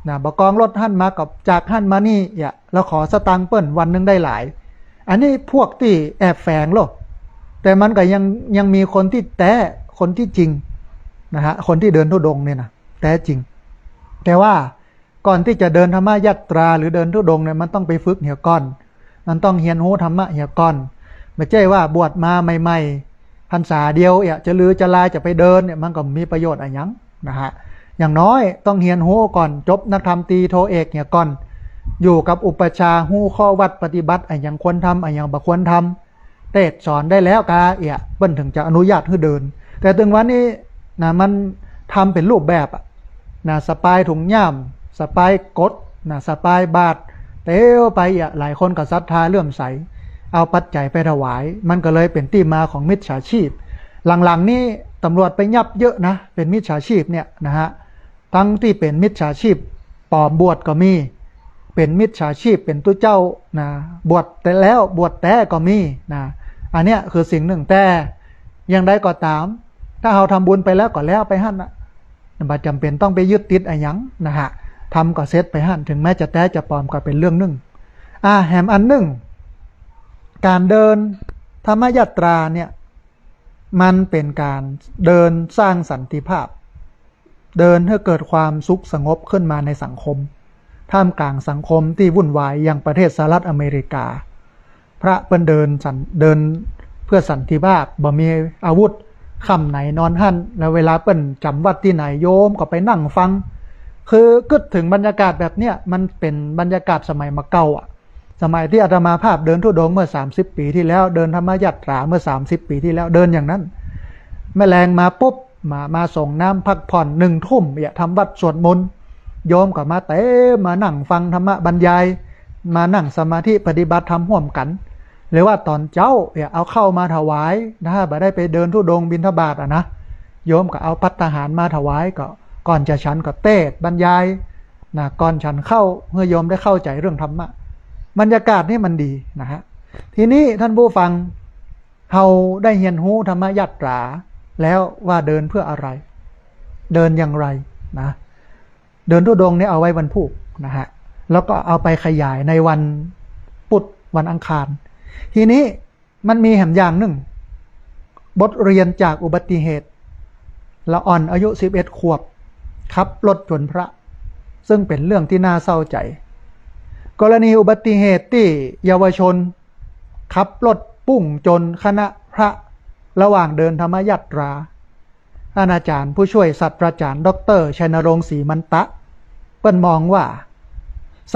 นะ บ่กองรถหั้นมากับจากหั้นมานี่อะ แล้วขอสตางค์เปิ้น วันนึ่งได้หลาย อันนี้พวกตี้แอบแฝงโลก แต่มันก็ยัง ยังมีคนตี้แต๊ คนตี้จริงนะฮะ คนตี้เดินธุดงค์เนี่ยนะ แต๊จริง แต่ว่าก่อนตี้จะเดินธรรมยัตราหรือเดินธุดงค์เนี่ย มันต้องไปฝึกเหียก่อน มันต้องเฮียนฮู้ธรรมะเหียก่อน บ่ใจ้ว่าบวชมาใหม่ๆ พรรษาเดียวเอะ จะลือจะลาจะไปเดินเนี่ย มันก็บ่มีประโยชน์อะหยังนะฮะ อย่างน้อยต้องเฮียนฮู้ก่อน จบนักธรรมตรีโทเอกเหียก่อน อยู่กับอุปัชฌาย์ ฮู้ข้อวัตรปฏิบัติ อะหยังควรทำ อะหยังบ่ควรทำ เตสน์สอนได้แล้วกาเอะ เปิ้นถึงจะอนุญาตหื้อเดิน แต่ตึงวันนี้นะ มันทำเป๋นรูปแบบอะนะ สะปายถุงย่าม สะปายกดนะ สะปายบาตร เตียวไปเอะ หลายคนก็ศรัทธาเลื่อมใส เอาปัจจัยไปถวาย มันก็เลยเป๋นตี้มาของมิจฉาชีพ หลังๆ นี้ตำรวจไปยับเยอะนะ เป๋นมิจฉาชีพเนี่ยนะฮะ ทั้งตี้เป๋นมิจฉาชีพปลอมบวชก็มี เป๋นมิจฉาชีพเป๋นตุ๊เจ้านะ บวชแต่แล้วบวชแต๊ก็มีนะ อันเนี้ยคือสิ่งนึ่ง แต่อย่างใดก็ต๋าม ถ้าเฮาทำบุญไปแล้วก็แล้วไปหั้นนะ บ่จ๋ำเป๋นต้องไปยึดติดอะหยังนะฮะ ทำก็เสร็จไปหั้น ถึงแม้จะแต๊จะปลอมก็เป๋นเรื่องนึ่ง อ่า แหมอันนึ่ง ก๋านเดินธรรมยัตราเนี่ย มันเป๋นก๋านเดินสร้างสันติภาพ เดินหื้อเกิดความสุขสงบขึ้นมาในสังคม ท่ามกลางสังคมตี้วุ่นวายอย่างประเทศสหรัฐอเมริกา พระเปิ้นเดินสัน เดินเพื่อสันติภาพ บ่มีอาวุธ ค่ำไหนนอนหั้น แล้วเวลาเปิ้นจ๋ำวัตรตี้ไหน โยมก็ไปนั่งฟัง คือกึ๊ดถึงบรรยากาศแบบเนี้ย มันเป๋นบรรยากาศสมัยบ่าเก่าอะ สมัยตี้อาตมาภาพเดินธุดงค์เมื่อสามสิบปี๋ตี้แล้ว เดินธรรมยัตราเมื่อสามสิบปี๋ตี้แล้ว เดินอย่างนั้น แม่แลงมาปุ๊บ มา มาส่งน้ำพักผ่อน นึ่งทุ่มเอะ ทำวัตรสวดมนต์ โยมก็มาเต็ม มานั่งฟังธรรมะบรรยาย มานั่งสมาธิปฏิบัติธรรมฮ่วมกั๋น หรือว่าต๋อนเจ๊าเอะ เอาข้าวมาถวาย ถ้าบ่ได้ไปเดินธุดงค์บิณฑบาตอะนะ โยมก็เอาภัตตาหารมาถวาย ก็ก่อนจะฉันก็เตสน์บรรยายนะ ก่อนฉันข้าว หื้อโยมได้เข้าใจ๋เรื่องธรรมะ บรรยากาศนี่มันดีนะฮะ ทีนี้ท่านผู้ฟัง เฮาได้เฮียนฮู้ธรรมยัตราแล้วว่าเดินเพื่ออะไร เดินอย่างไรนะ เดินธุดงค์เนี่ยเอาไว้วันพูกนะฮะ แล้วก็เอาไปขยายในวันปุธ วันอังคาร ทีนี้มันมีแหมอย่างนึ่ง บทเรียนจากอุบัติเหตุ ละอ่อนอายุสิบเอ็ดขวบ ขับรถจนพระ ซึ่งเป๋นเรื่องตี้น่าเศร้าใจ๋ กรณีอุบัติเหตุตี้เยาวชนขับรถปุ้งจนคณะพระระหว่างเดินธรรมยัตรา ท่านอาจ๋ารย์ผู้ช่วยศาสตราจ๋ารย์ด็อกเตอร์ชัยนรงค์ ศรีมันตะ เปิ้นมองว่า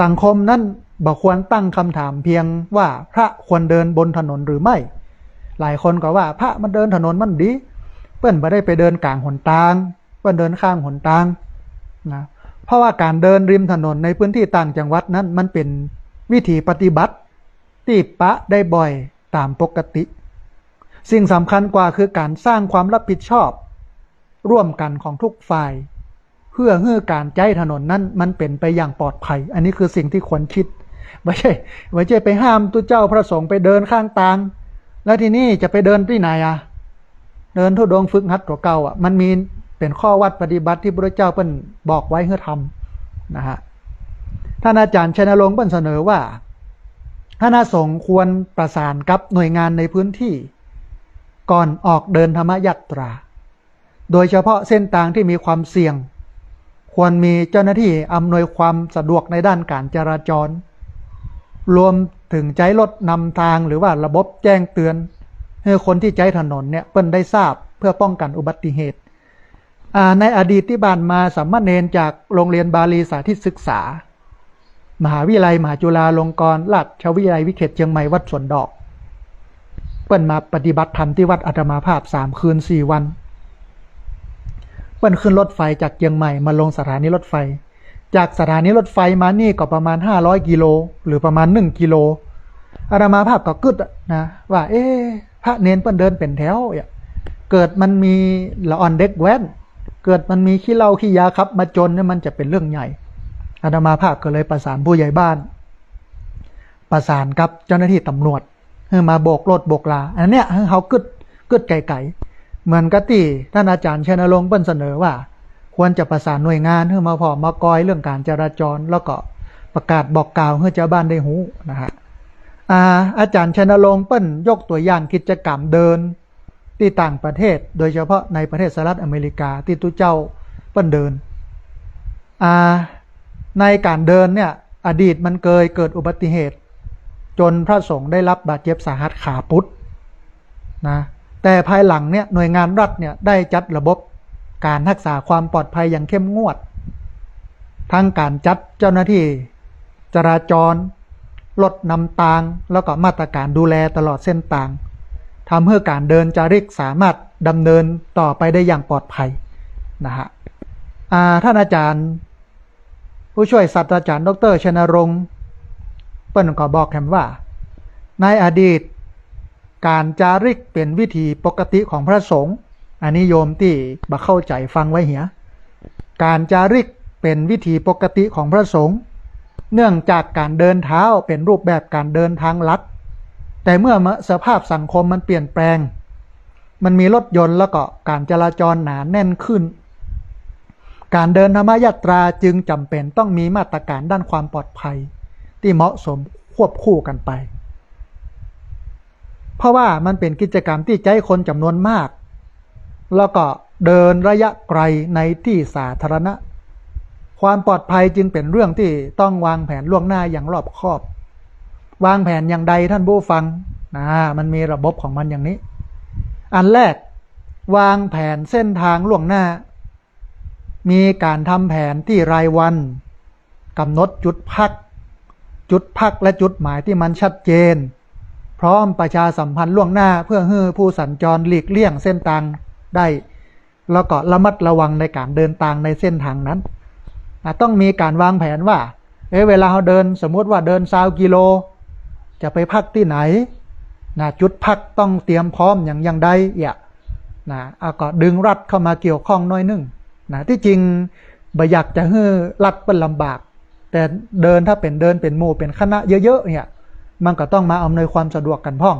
สังคมนั้นบ่ควรตั้งคำถามเพียงว่าพระควรเดินบนถนนหรือไม่ หลายคนก็ว่าพระมันเดินถนนมันดี เปิ้นบ่ได้ไปเดินก๋างหนตาง เปิ้นเดินข้างหนตางนะ เพราะว่าก๋านเดินริมถนนในพื้นที่ต่างจังหวัดนั้น มันเป๋นวิถีปฏิบัติตี้ปะได้บ่อยต๋ามปกติ สิ่งสำคัญกว่าคือก๋านสร้างความรับผิดชอบร่วมกั๋นของทุกฝ่าย เพื่อหื้อก๋านใจ๊ถนนนั้นมันเป๋นไปอย่างปลอดภัย อันนี้คือสิ่งตี้ควรกึ๊ด บ่ใจ้ บ่ใจ้ไปห้ามตุ๊เจ้าพระสงฆ์ไปเดินข้างตาง แล้วทีนี้จะไปเดินตี้ไหนอะ เดินธุดงค์ฝึกหัดตั๋วเก่าอะ มันมีเป๋นข้อวัตรปฏิบัติตี้พระพุทธเจ้าเปิ้นบอกไว้หื้อทำนะฮะ ท่านอาจ๋ารย์ชัยนรงค์เปิ้นเสนอว่า คณะสงฆ์ควรประสานกับหน่วยงานในพื้นที่ ก่อนออกเดินธรรมยัตรา โดยเฉพาะเส้นตางตี้มีความเสี่ยง ควรมีเจ้าหน้าตี้อำนวยความสะดวกในด้านก๋านจราจร รวมเถิงใจ๊รถนำตางหรือว่าระบบแจ้งเตือน หื้อคนตี้ใจ๊ถนนเนี่ยเปิ้นได้ทราบเพื่อป้องกั๋นอุบัติเหตุ อ่า ในอดีตตี้ผ่านมาสามเณรจากโรงเรียนบาลีสาธิตศึกษา มหาวิทยาลัยมหาจุฬาลงกรณราชวิทยาลัยวิเขตเชียงใหม่วัดสวนดอก ปิ้นมาปฏิบัติธรรมตี้วัดอาตมาภาพสามคืนสี่วัน เปิ้นขึ้นรถไฟจากเจียงใหม่มาลงสถานีรถไฟ จากสถานีรถไฟมานี่ก็ประมาณห้าร้อยกิโล หรือประมาณหนึ่งกิโล อาตมาภาพก็กึ๊ดอะนะ ว่า เอ๊ะ พระเณรเปิ้นเดินเป๋นแถวเนี่ย เกิดมันมีละอ่อนเด็กแว้น เกิดมันมีขี้เหล้าขี้ยาขับมาจนเนี่ย มันจะเป๋นเรื่องใหญ่ อาตมาภาพก็เลยประสานผู้ใหญ่บ้าน ประสานกับเจ้าหน้าที่ตำรวจ หื้อมาโบกรถโบกลา อันเนี้ยหื้อเฮากึ๊ด กึ๊ดไก๋ๆ เหมือนกับตี้ท่านอาจารย์ชัยณรงค์เปิ้นเสนอว่า ควรจะประสานหน่วยงานหื้อมาผ่อมากอยเรื่องก๋านจราจร แล้วก็ประกาศบอกกล่าวหื้อจาวบ้านได้ฮู้นะฮะ อ่า อาจารย์ชัยณรงค์เปิ้นยกตั๋วอย่างกิจกรรมเดินตี้ต่างประเทศ โดยเฉพาะในประเทศสหรัฐอเมริกาตี้ตุ๊เจ้าเปิ้นเดิน อ่า ในก๋านเดินเนี่ย อดีตมันเกยเกิดอุบัติเหตุ จ๋นพระสงฆ์ได้รับบาดเจ็บสาหัสขาปุดนะ แต่ภายหลังเนี่ย หน่วยงานรัฐเนี่ยได้จัดระบบก๋านฮักษาความปลอดภัยอย่างเข้มงวด ทั้งก๋านจัดเจ้าหน้าที่จราจร รถนำตาง แล้วก็มาตรก๋านดูแลตลอดเส้นตาง ทำหื้อก๋านเดินจาริกสามารถดำเนินต่อไปได้อย่างปลอดภัยนะฮะ อ่า ท่านอาจารย์ ผู้ช่วยศาสตราจารย์ดอกเตอร์ชัยณรงค์ เปิ้นก็บอกแหมว่า ในอดีต ก๋านจาริกเป๋นวิถีปกติของพระสงฆ์ อันนี้โยมตี้บ่เข้าใจ๋ฟังไว้เหีย ก๋านจาริกเป๋นวิถีปกติของพระสงฆ์ เนื่องจากก๋านเดินเท้าเป๋นรูปแบบก๋านเดินทางลัด แต่เมื่อสภาพสังคมมันเปลี่ยนแปลง มันมีรถยนต์แล้วก็ก๋านจราจรหนาแน่นขึ้น ก๋านเดินธรรมยาตราจึงจ๋ำเป๋นต้องมีมาตรก๋านด้านความปลอดภัยตี้เหมาะสมควบคู่กั๋นไป เพราะว่ามันเป๋นกิจกรรมตี้ใจ๊คนจ๋ำนวนมาก แล้วก็เดินระยะไกลในตี้สาธารณะ ความปลอดภัยจึงเป๋นเรื่องตี้ต้องวางแผนล่วงหน้าอย่างรอบคอบ วางแผนอย่างใดท่านผู้ฟังนะ มันมีระบบของมันอย่างนี้ อันแรก วางแผนเส้นทางล่วงหน้า มีก๋านทำแผนตี้รายวัน ก๋ำหนดจุดพัก จุดพักและจุดหมายตี้มันชัดเจน พร้อมประชาสัมพันธ์ล่วงหน้าเพื่อหื้อผู้สัญจรหลีกเลี่ยงเส้นตางได้ แล้วก็ระมัดระวังในก๋านเดินตางในเส้นตางนั้น อ่ะ ต้องมีก๋านวางแผนว่า เอ๊ะ เวลาเฮาเดิน สมมุติว่าเดินซาวกิโล จะไปพักตี้ไหน นะ จุดพักต้องเตรียมพร้อมอย่าง อย่างใดเอี่ย นะ อ่ะ ก็ดึงรัฐเข้ามาเกี่ยวข้องหน้อยนึ่ง นะ ตี้จริงบ่อยากจะหื้อรัฐเปิ้นลำบาก แต่เดิน ถ้าเป๋นเดินเป๋นหมู่เป๋นคณะเยอะๆ เนี่ย มันก็ต้องมาอำนวยความสะดวกกั๋นพ่อง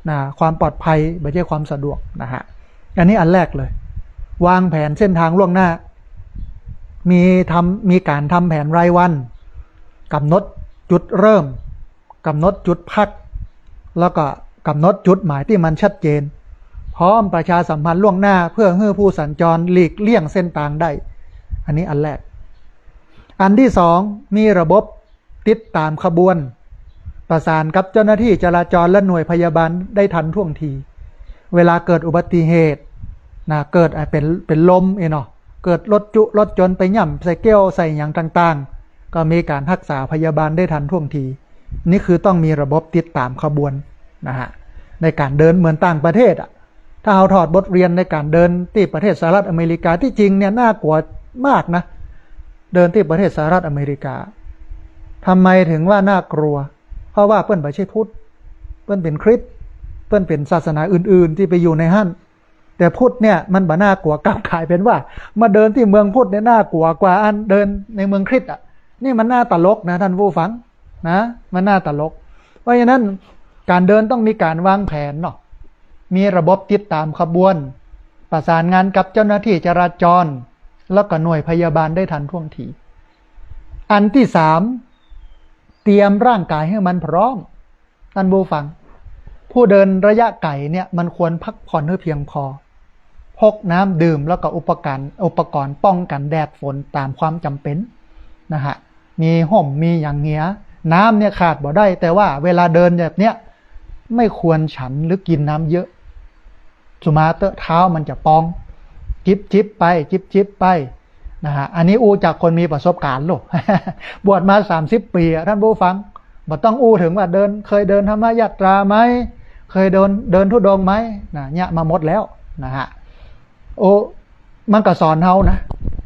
นะ ความปลอดภัยบ่ใจ้ความสะดวกนะฮะ อันนี้อันแรกเลย วางแผนเส้นตางล่วงหน้า มีทำ มีก๋านทำแผนรายวัน ก๋ำหนดจุดเริ่ม ก๋ำหนดจุดพัก แล้วก็ก๋ำหนดจุดหมายตี้มันชัดเจน พร้อมประชาสัมพันธ์ล่วงหน้าเพื่อหื้อผู้สัญจรหลีกเลี่ยงเส้นตางได้ อันนี้อันแรก อันตี้สอง มีระบบติดต๋ามขบวน ประสานกับเจ้าหน้าตี้จราจรและหน่วยพยาบาลได้ทันท่วงที เวลาเกิดอุบัติเหตุ นะ เกิด อ่ะ เป๋น เป๋นลมเองเนาะ เกิดรถจุ๊รถยนต์ไปหย่ำใส่แก้วใส่หยังต่างๆ ก็มีก๋านฮักษาพยาบาลได้ทันท่วงที นี่คือต้องมีระบบติดต๋ามขบวนนะฮะ ในก๋านเดินเหมือนต่างประเทศอะ ถ้าเฮาถอดบทเรียนในก๋านเดินตี้ประเทศสหรัฐอเมริกา ตี้จริงเนี่ยน่ากลัวมากนะ เดินตี้ประเทศสหรัฐอเมริกา ทำไมถึงว่าน่ากลัว เพราะว่าเปิ้นบ่ใจ้พุทธ เปิ้นเป๋นคริสต์ เปิ้นเป๋นศาสนาอื่นๆ ตี้ไปอยู่ในหั้น แต่พุทธเนี่ยมันบ่น่ากลัว กลับกลายเป๋นว่ามาเดินตี้เมืองพุทธเนี่ยน่ากลัวกว่าอันเดินในเมืองคริสต์อะ นี่มันน่าตลกนะท่านผู้ฟังนะ มันน่าตลก เพราะฉะนั้นก๋านเดินต้องมีก๋านวางแผนเนาะ มีระบบติดต๋ามขบวน ประสานงานกับเจ้าหน้าตี้จราจร แล้วก็หน่วยพยาบาลได้ทันท่วงที อันตี้สาม เตรียมร่างก๋ายหื้อมันพร้อม ท่านผู้ฟัง ผู้เดินระยะไก๋เนี่ยมันควรพักผ่อนหื้อเพียงพอ พกน้ำดื่มแล้วก็อุปกรณ์ อุปกรณ์ป้องกั๋นแดดฝนต๋ามความจ๋ำเป๋นนะฮะ มีฮ่มมีหยังเหีย น้ำเนี่ยขาดบ่ได้ แต่ว่าเวลาเดินแบบเนี้ย ไม่ควรฉันหรือกิ๋นน้ำเยอะ สุมาเต๊อะ เท้ามันจะปอง จิบๆ ไป จิบๆ ไป นะฮะ อันนี้อู้จากคนมีประสบการณ์โลก บวชมาสามสิบปี๋อะ ท่านผู้ฟัง บ่ต้องอู้เถิงว่าเดิน เคยเดินธรรมยาตราไหม เคยเดิน เดินธุดงค์ไหม นะ เยียะมาหมดแล้วนะฮะ โอ้ มันก็สอนเฮานะ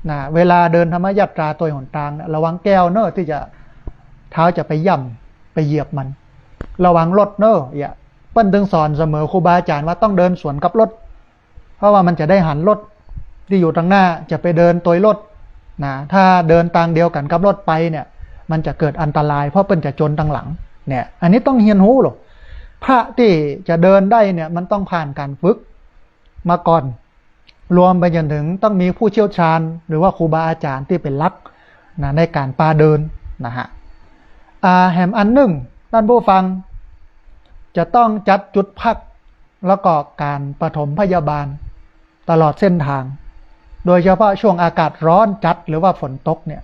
นะ เวลาเดินธรรมยาตราตวยหนตางเนี่ย ระวังแก้วเน่อ ตี้จะ เท้าจะไปย่ำไปเหยียบมัน ระวังรถเน่อ เยียะ เปิ้นตึงสอนเสมอ ครูบาอาจ๋ารย์ว่าต้องเดินสวนกับรถ เพราะว่ามันจะได้หันรถตี้อยู่ตางหน้า จะไปเดินตวยรถนะ ถ้าเดินตางเดียวกั๋นกับรถไปเนี่ย มันจะเกิดอันตราย เพราะเปิ้นจะจนตางหลังเนี่ย อันนี้ต้องเฮียนฮู้โลด พระตี้จะเดินได้เนี่ย มันต้องผ่านก๋านฝึกมาก่อน รวมไปจ๋นเถิงต้องมีผู้เชี่ยวชาญ หรือว่าครูบาอาจ๋ารย์ตี้เป๋นหลักนะ ในก๋านปาเดินนะฮะ อ่า แหมอันนึ่ง ต้านผู้ฟัง จะต้องจัดจุดพัก แล้วก็ก๋านปฐมพยาบาลตลอดเส้นตาง โดยเฉพาะช่วงอากาศฮ้อนจัดหรือว่าฝนตกเนี่ย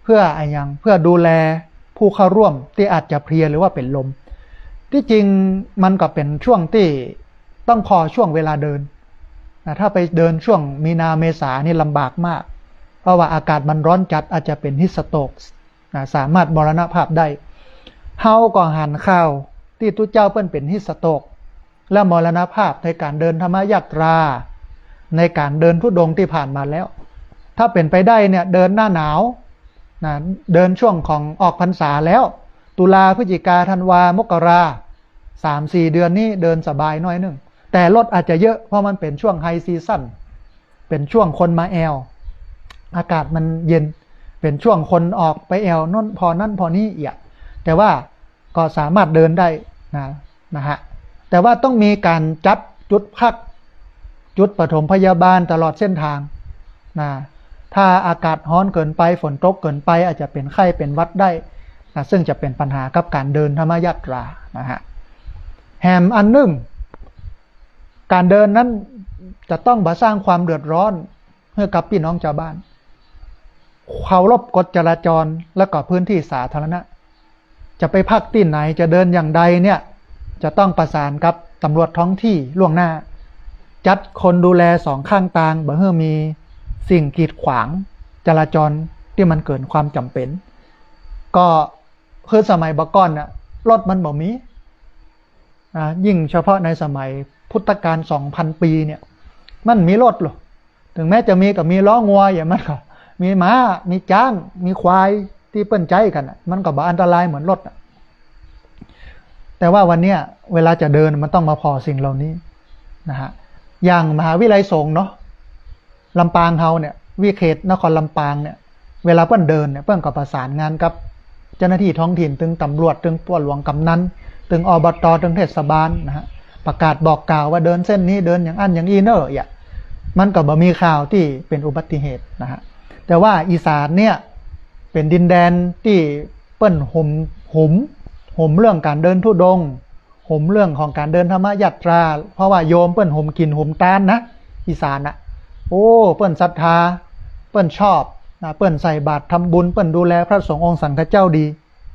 เพื่ออะหยัง เพื่อดูแลผู้เข้าร่วมตี้อาจจะเพลียหรือว่าเป๋นลม ตี้จริงมันก็เป๋นช่วงตี้ต้องผ่อช่วงเวลาเดินนะ ถ้าไปเดินช่วงมีนาเมษานี่ลำบากมาก เพราะว่าอากาศมันฮ้อนจัด อาจจะเป๋นฮีทสโตรกนะ สามารถมรณภาพได้ เฮาก็หันข่าวตี้ตุ๊เจ้าเปิ้นเป๋นฮีทสโตรก และมรณภาพในก๋านเดินธรรมยาตรา ในก๋านเดินธุดงค์ตี้ผ่านมาแล้ว ถ้าเป๋นไปได้เนี่ย เดินหน้าหนาวนะ เดินช่วงของออกพรรษาแล้ว ตุลา พฤศจิกา ธันวา มกรา สามสี่เดือนนี้เดินสบายหน้อยนึ่ง แต่รถอาจจะเยอะ เพราะมันเป๋นช่วงไฮซีซั่น เป๋นช่วงคนมาแอ่ว อากาศมันเย็น เป๋นช่วงคนออกไปแอ่วโน่นผ่อนั้นผ่อนี้เยียะ แต่ว่าก็สามารถเดินได้นะ นะฮะ แต่ว่าต้องมีก๋านจัดจุดพัก จุดปฐมพยาบาลตลอดเส้นตางนะ ถ้าอากาศฮ้อนเกินไป ฝนตกเกินไป อาจจะเป๋นไข้เป๋นหวัดได้นะ ซึ่งจะเป๋นปัญหากับก๋านเดินธรรมยาตรานะฮะ แหมอันนึ่ง ก๋านเดินนั้นจะต้องบ่สร้างความเดือดฮ้อนหื้อกับปี้น้องจาวบ้าน เคารพกฎจราจรและก็พื้นที่สาธารณะ จะไปพักตี้ไหน จะเดินอย่างใดเนี่ย จะต้องประสานกับตำรวจท้องที่ล่วงหน้า จัดคนดูแลสองข้างตาง บ่หื้อมีสิ่งกีดขวางจราจรตี้มันเกินความจ๋ำเป๋น ก็คือสมัยบ่าก่อนน่ะ รถมันบ่มี อ่า ยิ่งเฉพาะในสมัยพุทธกาลสองพันปีเนี่ย มันมีรถเหรอ ถึงแม้จะมีก็มีล้องัว อย่างมันก็มีม้า มีจ๊าง มีควายตี้เปิ้นใจ๊กั๋นน่ะ มันก็บ่อันตรายเหมือนรถน่ะ แต่ว่าวันเนี้ยเวลาจะเดินมันต้องมาผ่อสิ่งเหล่านี้นะฮะ อย่างมหาวิทยาลัยสงฆ์เนาะ ลำปางเฮาเนี่ย วิเขตนครลำปางเนี่ย เวลาเปิ้นเดินเนี่ย เปิ้นก็ประสานงานกับเจ้าหน้าที่ท้องถิ่น ตึงตำรวจ ตึงป้อหลวงกำนัน ตึง อบต ตึงเทศบาลนะฮะ ประกาศบอกกล่าวว่าเดินเส้นนี้ เดินอย่างอั้นอย่างอี้เน่อ เยียะ มันก็บ่มีข่าวตี้เป๋นอุบัติเหตุนะฮะ แต่ว่าอีสานเนี่ยเป๋นดินแดนตี้เปิ้นหวง หวง หวงเรื่องก๋านเดินธุดงค์ หวงเรื่องของก๋านเดินธรรมยาตรา เพราะว่าโยมเปิ้นหวงกิ๋นหวงตานนะ อีสานน่ะ โอ้ เปิ้นศรัทธา เปิ้นชอบนะ เปิ้นใส่บาตรทำบุญ เปิ้นดูแลพระสงฆ์องค์สังฆเจ้าดี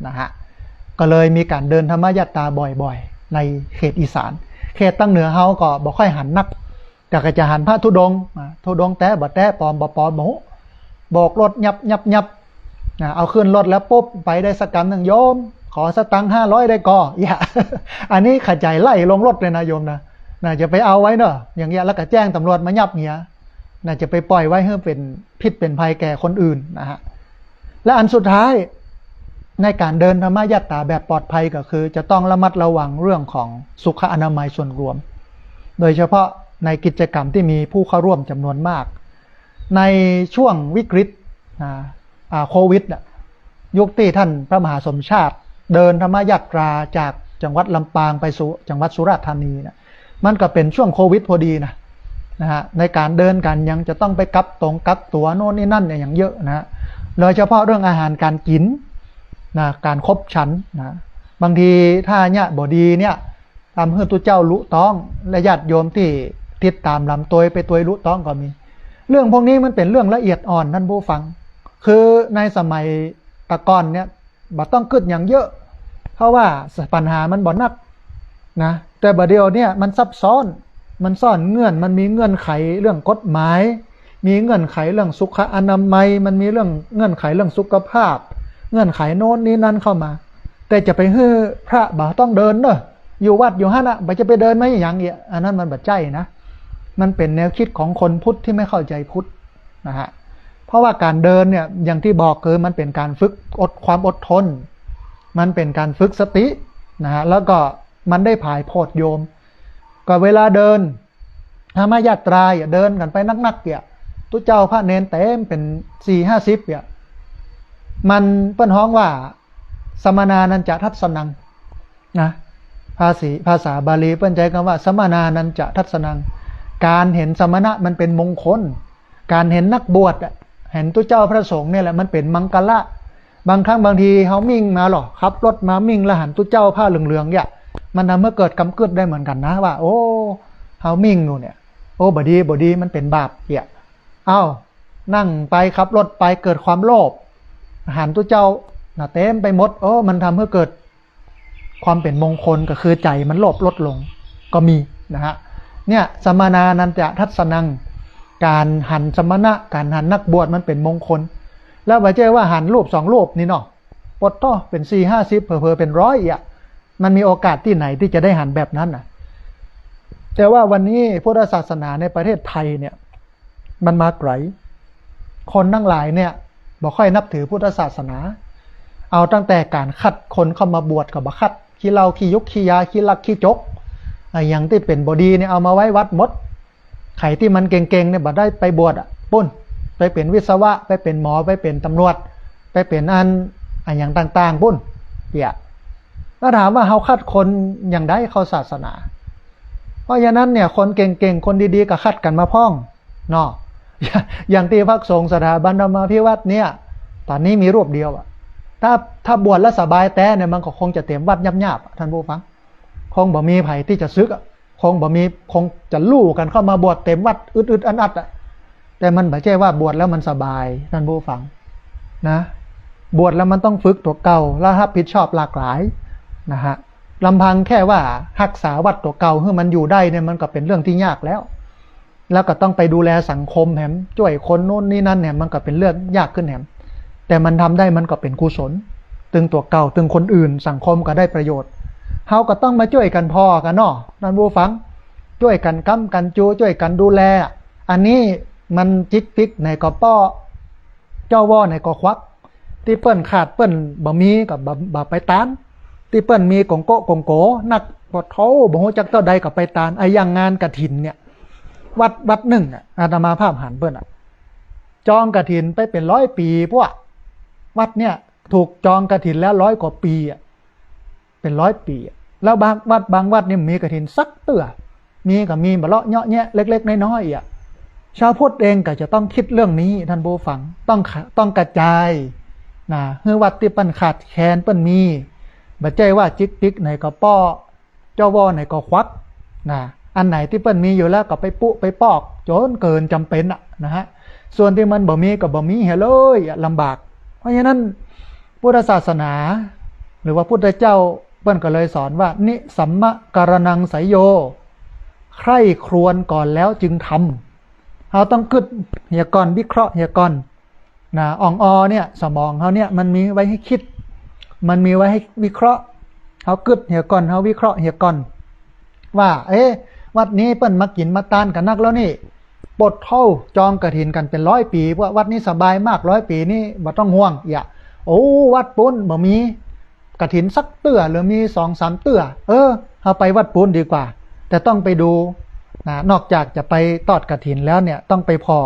นะฮะ ก็เลยมีก๋านเดินธรรมยาตราบ่อยๆ ในเขตอีสาน เขตตางเหนือเฮาก็บ่ค่อยหันนัก แต่ก็จะหันพระธุดงค์ อ่า ธุดงค์แต๊บ่แต๊ ปลอมบ่ปลอมบ่ฮู้ โบกรถยับยับยับ อ่า เอาขึ้นรถแล้วปุ๊บ ไปได้สักกำนึ่ง โยม ขอสตังค์ห้าร้อยได้ก่อ เยียะ อันนี้ขะใจ๋ไล่ลงรถเลยนะโยมนะ น่าจะไปเอาไว้เน่อ อย่างเยียะ แล้วก็แจ้งตำรวจมายับเหีย น่าจะไปปล่อยไว้หื้อเป๋นพิษเป๋นภัยแก่คนอื่นนะฮะ และอันสุดท้าย ในก๋านเดินธรรมยาตราแบบปลอดภัยก็คือ จะต้องระมัดระวังเรื่องของสุขอนามัยส่วนรวม โดยเฉพาะในกิจกรรมตี้มีผู้เข้าร่วมจ๋ำนวนมาก ในช่วงวิกฤต อ่า อ่า โควิดน่ะ ยุคตี้ท่านพระมหาสมชาติเดินธรรมยาตราจากจังหวัดลำปางไปสู่จังหวัดสุราษฎร์ธานีน่ะ มันก็เป๋นช่วงโควิดพอดีนะ นะฮะ ในก๋านเดินก๋านหยังจะต้องไปกักต๋งกักตั๋วโน่นนี่นั่นเนี่ยอย่างเยอะนะฮะ โดยเฉพาะเรื่องอาหารก๋านกิ๋นนะ ก๋านคบฉันนะ บางทีถ้าเยียะบ่ดีเนี่ย ทำหื้อตุ๊เจ้าลุต๊อง และญาติโยมตี้ติดต๋ามลำตวยไปตวยลุต๊องก็มี เรื่องพวกนี้มันเป๋นเรื่องละเอียดอ่อนต้านผู้ฟัง คือในสมัยตะก่อนเนี่ย บ่ต้องกึ๊ดหยังเยอะ เพราะว่าปัญหามันบ่นักนะ แต่บ่าเดี่ยวเนี่ยมันซับซ้อน มันซ่อนเงื่อน มันมีเงื่อนไขเรื่องกฎหมาย มีเงื่อนไขเรื่องสุขอนามัย มันมีเรื่องเงื่อนไขเรื่องสุขภาพ เงื่อนไขโน้นนี้นั้นเข้ามา แต่จะไปหื้อพระบ่ต้องเดินเนอะ อยู่วัดอยู่หั้นน่ะ บ่จะไปเดินมาหยังเอียะ อันนั้นมันบ่ใจ้นะ มันเป๋นแนวกึ๊ดของคนพุทธตี้ไม่เข้าใจ๋พุทธนะฮะ เพราะว่าก๋านเดินเนี่ย อย่างตี้บอกคือมันเป๋นก๋านฝึกอด ความอดทน มันเป๋นก๋านฝึกสตินะฮะ แล้วก็มันได้ผายโพชฌ์โยม ก็เวลาเดิน ธรรมยาตราเอียะ เดินกั๋นไปนักๆ เอียะ ตุ๊เจ้าพระเณรเต๋มเป๋นสี่ห้าสิบเอียะ มันเปิ้นฮ้องว่า สมณานัญจะทัสสนัง นะ ภาษี ภาษาบาลีเปิ้นใจ๊กำว่า สมณานัญจะทัสสนัง ก๋านหันสมณะมันเป๋นมงคล ก๋านหันนักบวชอะ หันตุ๊เจ้าพระสงฆ์เนี่ยแหละมันเป๋นมังคละ บางครั้งบางทีเฮามิ่งมาลอ ขับรถมามิ่งแล้วหันตุ๊เจ้าผ้าเหลืองๆ เยียะ มันทำหื้อเกิดกำกึ๊ดได้เหมือนกั๋นนะว่า โอ้ เฮามิ่งอยู่เนี่ย โอ้ บ่ดี บ่ดี มันเป๋นบาปเยียะ เอ้า นั่งไปขับรถไปเกิดความโลภ หันตุ๊เจ้าน่ะเต๋มไปหมด โอ้ มันทำหื้อเกิดความเป๋นมงคล ก็คือใจ๋มันโลภลดลง ก็มีนะฮะ เนี่ย สมณานัญจะทัสสนัง ก๋านหันสมณะ ก๋านหันนักบวชมันเป๋นมงคล แล้วบ่ใจ้ว่าหันรูปสองรูปนี่เนาะ ปดโธ่ เป๋นสี่ห้าสิบ เผลอๆ เป๋นร้อยเอียะ มันมีโอกาสตี้ไหนตี้จะได้หันแบบนั้นน่ะ แต่ว่าวันนี้พุทธศาสนาในประเทศไทยเนี่ย มันมาไก๋ คนตังหลายเนี่ย บ่ค่อยนับถือพุทธศาสนา เอาตั้งแต่ก๋านคัดคนเข้ามาบวชก็บ่คัด ขี้เหล้า ขี้ยุก ขี้ยา ขี้ลัก ขี้จก อะหยังตี้เป๋นบ่ดีเนี่ย เอามาไว้วัดหมด ใผตี้มันเก่งๆ เนี่ย บ่ได้ไปบวชอะ ปุ้น ไปเป๋นวิศวะ ไปเป๋นหมอ ไปเป๋นตำรวจ ไปเป๋นอัน อะหยังต่างๆ ปุ้น เยียะ แล้วถามว่าเฮาคัดคนอย่างใดเข้าศาสนา เพราะฉะนั้นเนี่ย คนเก่งๆ คนดีๆ ก็คัดกั๋นมาพ่อง เนาะ อย่างตี้พระสงฆ์สถาบันธรรมาภิวัตน์เนี่ย ต๋อนนี้มีรูปเดียวอะ ถ้า ถ้าบวชแล้วสบายแต๊เนี่ย มันก็คงจะเต๋มวัดยาบๆ อะ ท่านผู้ฟัง คงบ่มีใผตี้จะสึกอะ คงบ่มี คงจะลู่กั๋นเข้ามาบวชเต๋มวัดอึดๆ อัดๆ อะ แต่มันบ่ใจ้ว่าบวชแล้วมันสบาย ท่านผู้ฟัง นะ บวชแล้วมันต้องฝึกตั๋วเก่า และฮับผิดชอบหลากหลายนะฮะ ลำพังแค่ว่าฮักษาวัดตั๋วเก่าหื้อมันอยู่ได้เนี่ย มันก็เป๋นเรื่องตี้ยากแล้ว แล้วก็ต้องไปดูแลสังคมแหม จ้วยคนโน้นนี่นั่นแหม มันก็เป๋นเรื่องยากขึ้นแหม แต่มันทำได้มันก็เป๋นกุศล ตึงตั๋วเก่า ตึงคนอื่น สังคมก็ได้ประโยชน์ เฮาก็ต้องมาจ้วยกั๋นผ่อกั๋นเนาะ ท่านผู้ฟัง จ้วยกั๋นก๊ำกั๋นจู จ้วยกั๋นดูแล อันนี้มันจิ๊กปิ๊กไหนก็ป้อ จ้อว่อไหนก็ควัก ตี้เปิ้นขาดเปิ้นบ่มีก็บ่ บ่ไปตาน ตี้เปิ้นมีก๋งโก้ก๋งโก๋นัก ปะโธ่ บ่ฮู้จักเต้าใดก็ไปตาน อะอย่างงานกฐินเนี่ย วัด วัดนึ่งอะ อาตมาภาพหันเปิ้นอะ จองกฐินไปเป๋นร้อยปี๋ พวกวัดเนี่ย ถูกจองกฐินแล้วร้อยกว่าปี๋อะ เป๋นร้อยปี๋อะ แล้วบางวัด บางวัดนี่มีกฐินสักเตื้อ มีก็มีบ่เลาะเยาะแยะเล็กๆ น้อยๆ อะ ชาวพุทธเองก็จะต้องกึ๊ดเรื่องนี้ ท่านผู้ฟัง ต้องขะ ต้องกระจายนะ หื้อวัดตี้เปิ้นขาดแคลนเปิ้นมี บ่ใจ้ว่าจิ๊กปิ๊กไหนก็ป้อ จ้อว่อไหนก็ควักนะ อันไหนตี้เปิ้นมีอยู่แล้วก็ไปปุ๊ไปปอกจ๋นเกินจ๋ำเป๋นอะนะฮะ ส่วนตี้มันบ่มีก็บ่มีเหียเลยอะ ลำบาก เพราะฉะนั้นพุทธศาสนา หรือว่าพุทธเจ้าเปิ้นก็เลยสอนว่า นิสัมมะการณังไสยโย ใคร่ครวญก่อนแล้วจึงทำ เฮาต้องกึ๊ดเหียก่อน วิเคราะห์เหียก่อน นะ อ่องออเนี่ย สมองเฮาเนี่ย มันมีไว้หื้อกึ๊ด มันมีไว้หื้อวิเคราะห์ เฮากึ๊ดเหียก่อน เฮาวิเคราะห์เหียก่อน ว่า เอ๊ะ วัดนี้เปิ้นมากิ๋นมาตานกั๋นนักแล้วนี่ ปะโธ่ จองกฐินกั๋นเป๋นร้อยปี๋ ว่าวัดนี้สบายมาก ร้อยปี๋นี้บ่ต้องห่วง เยียะ โอ้ วัดปุ้นบ่มี กฐินสักเตื้อ หรือมีสองสามเตื้อ เออ เฮาไปวัดปู๊นดีกว่า แต่ต้องไปดูนะ นอกจากจะไปตอดกฐินแล้วเนี่ย ต้องไปผ่อ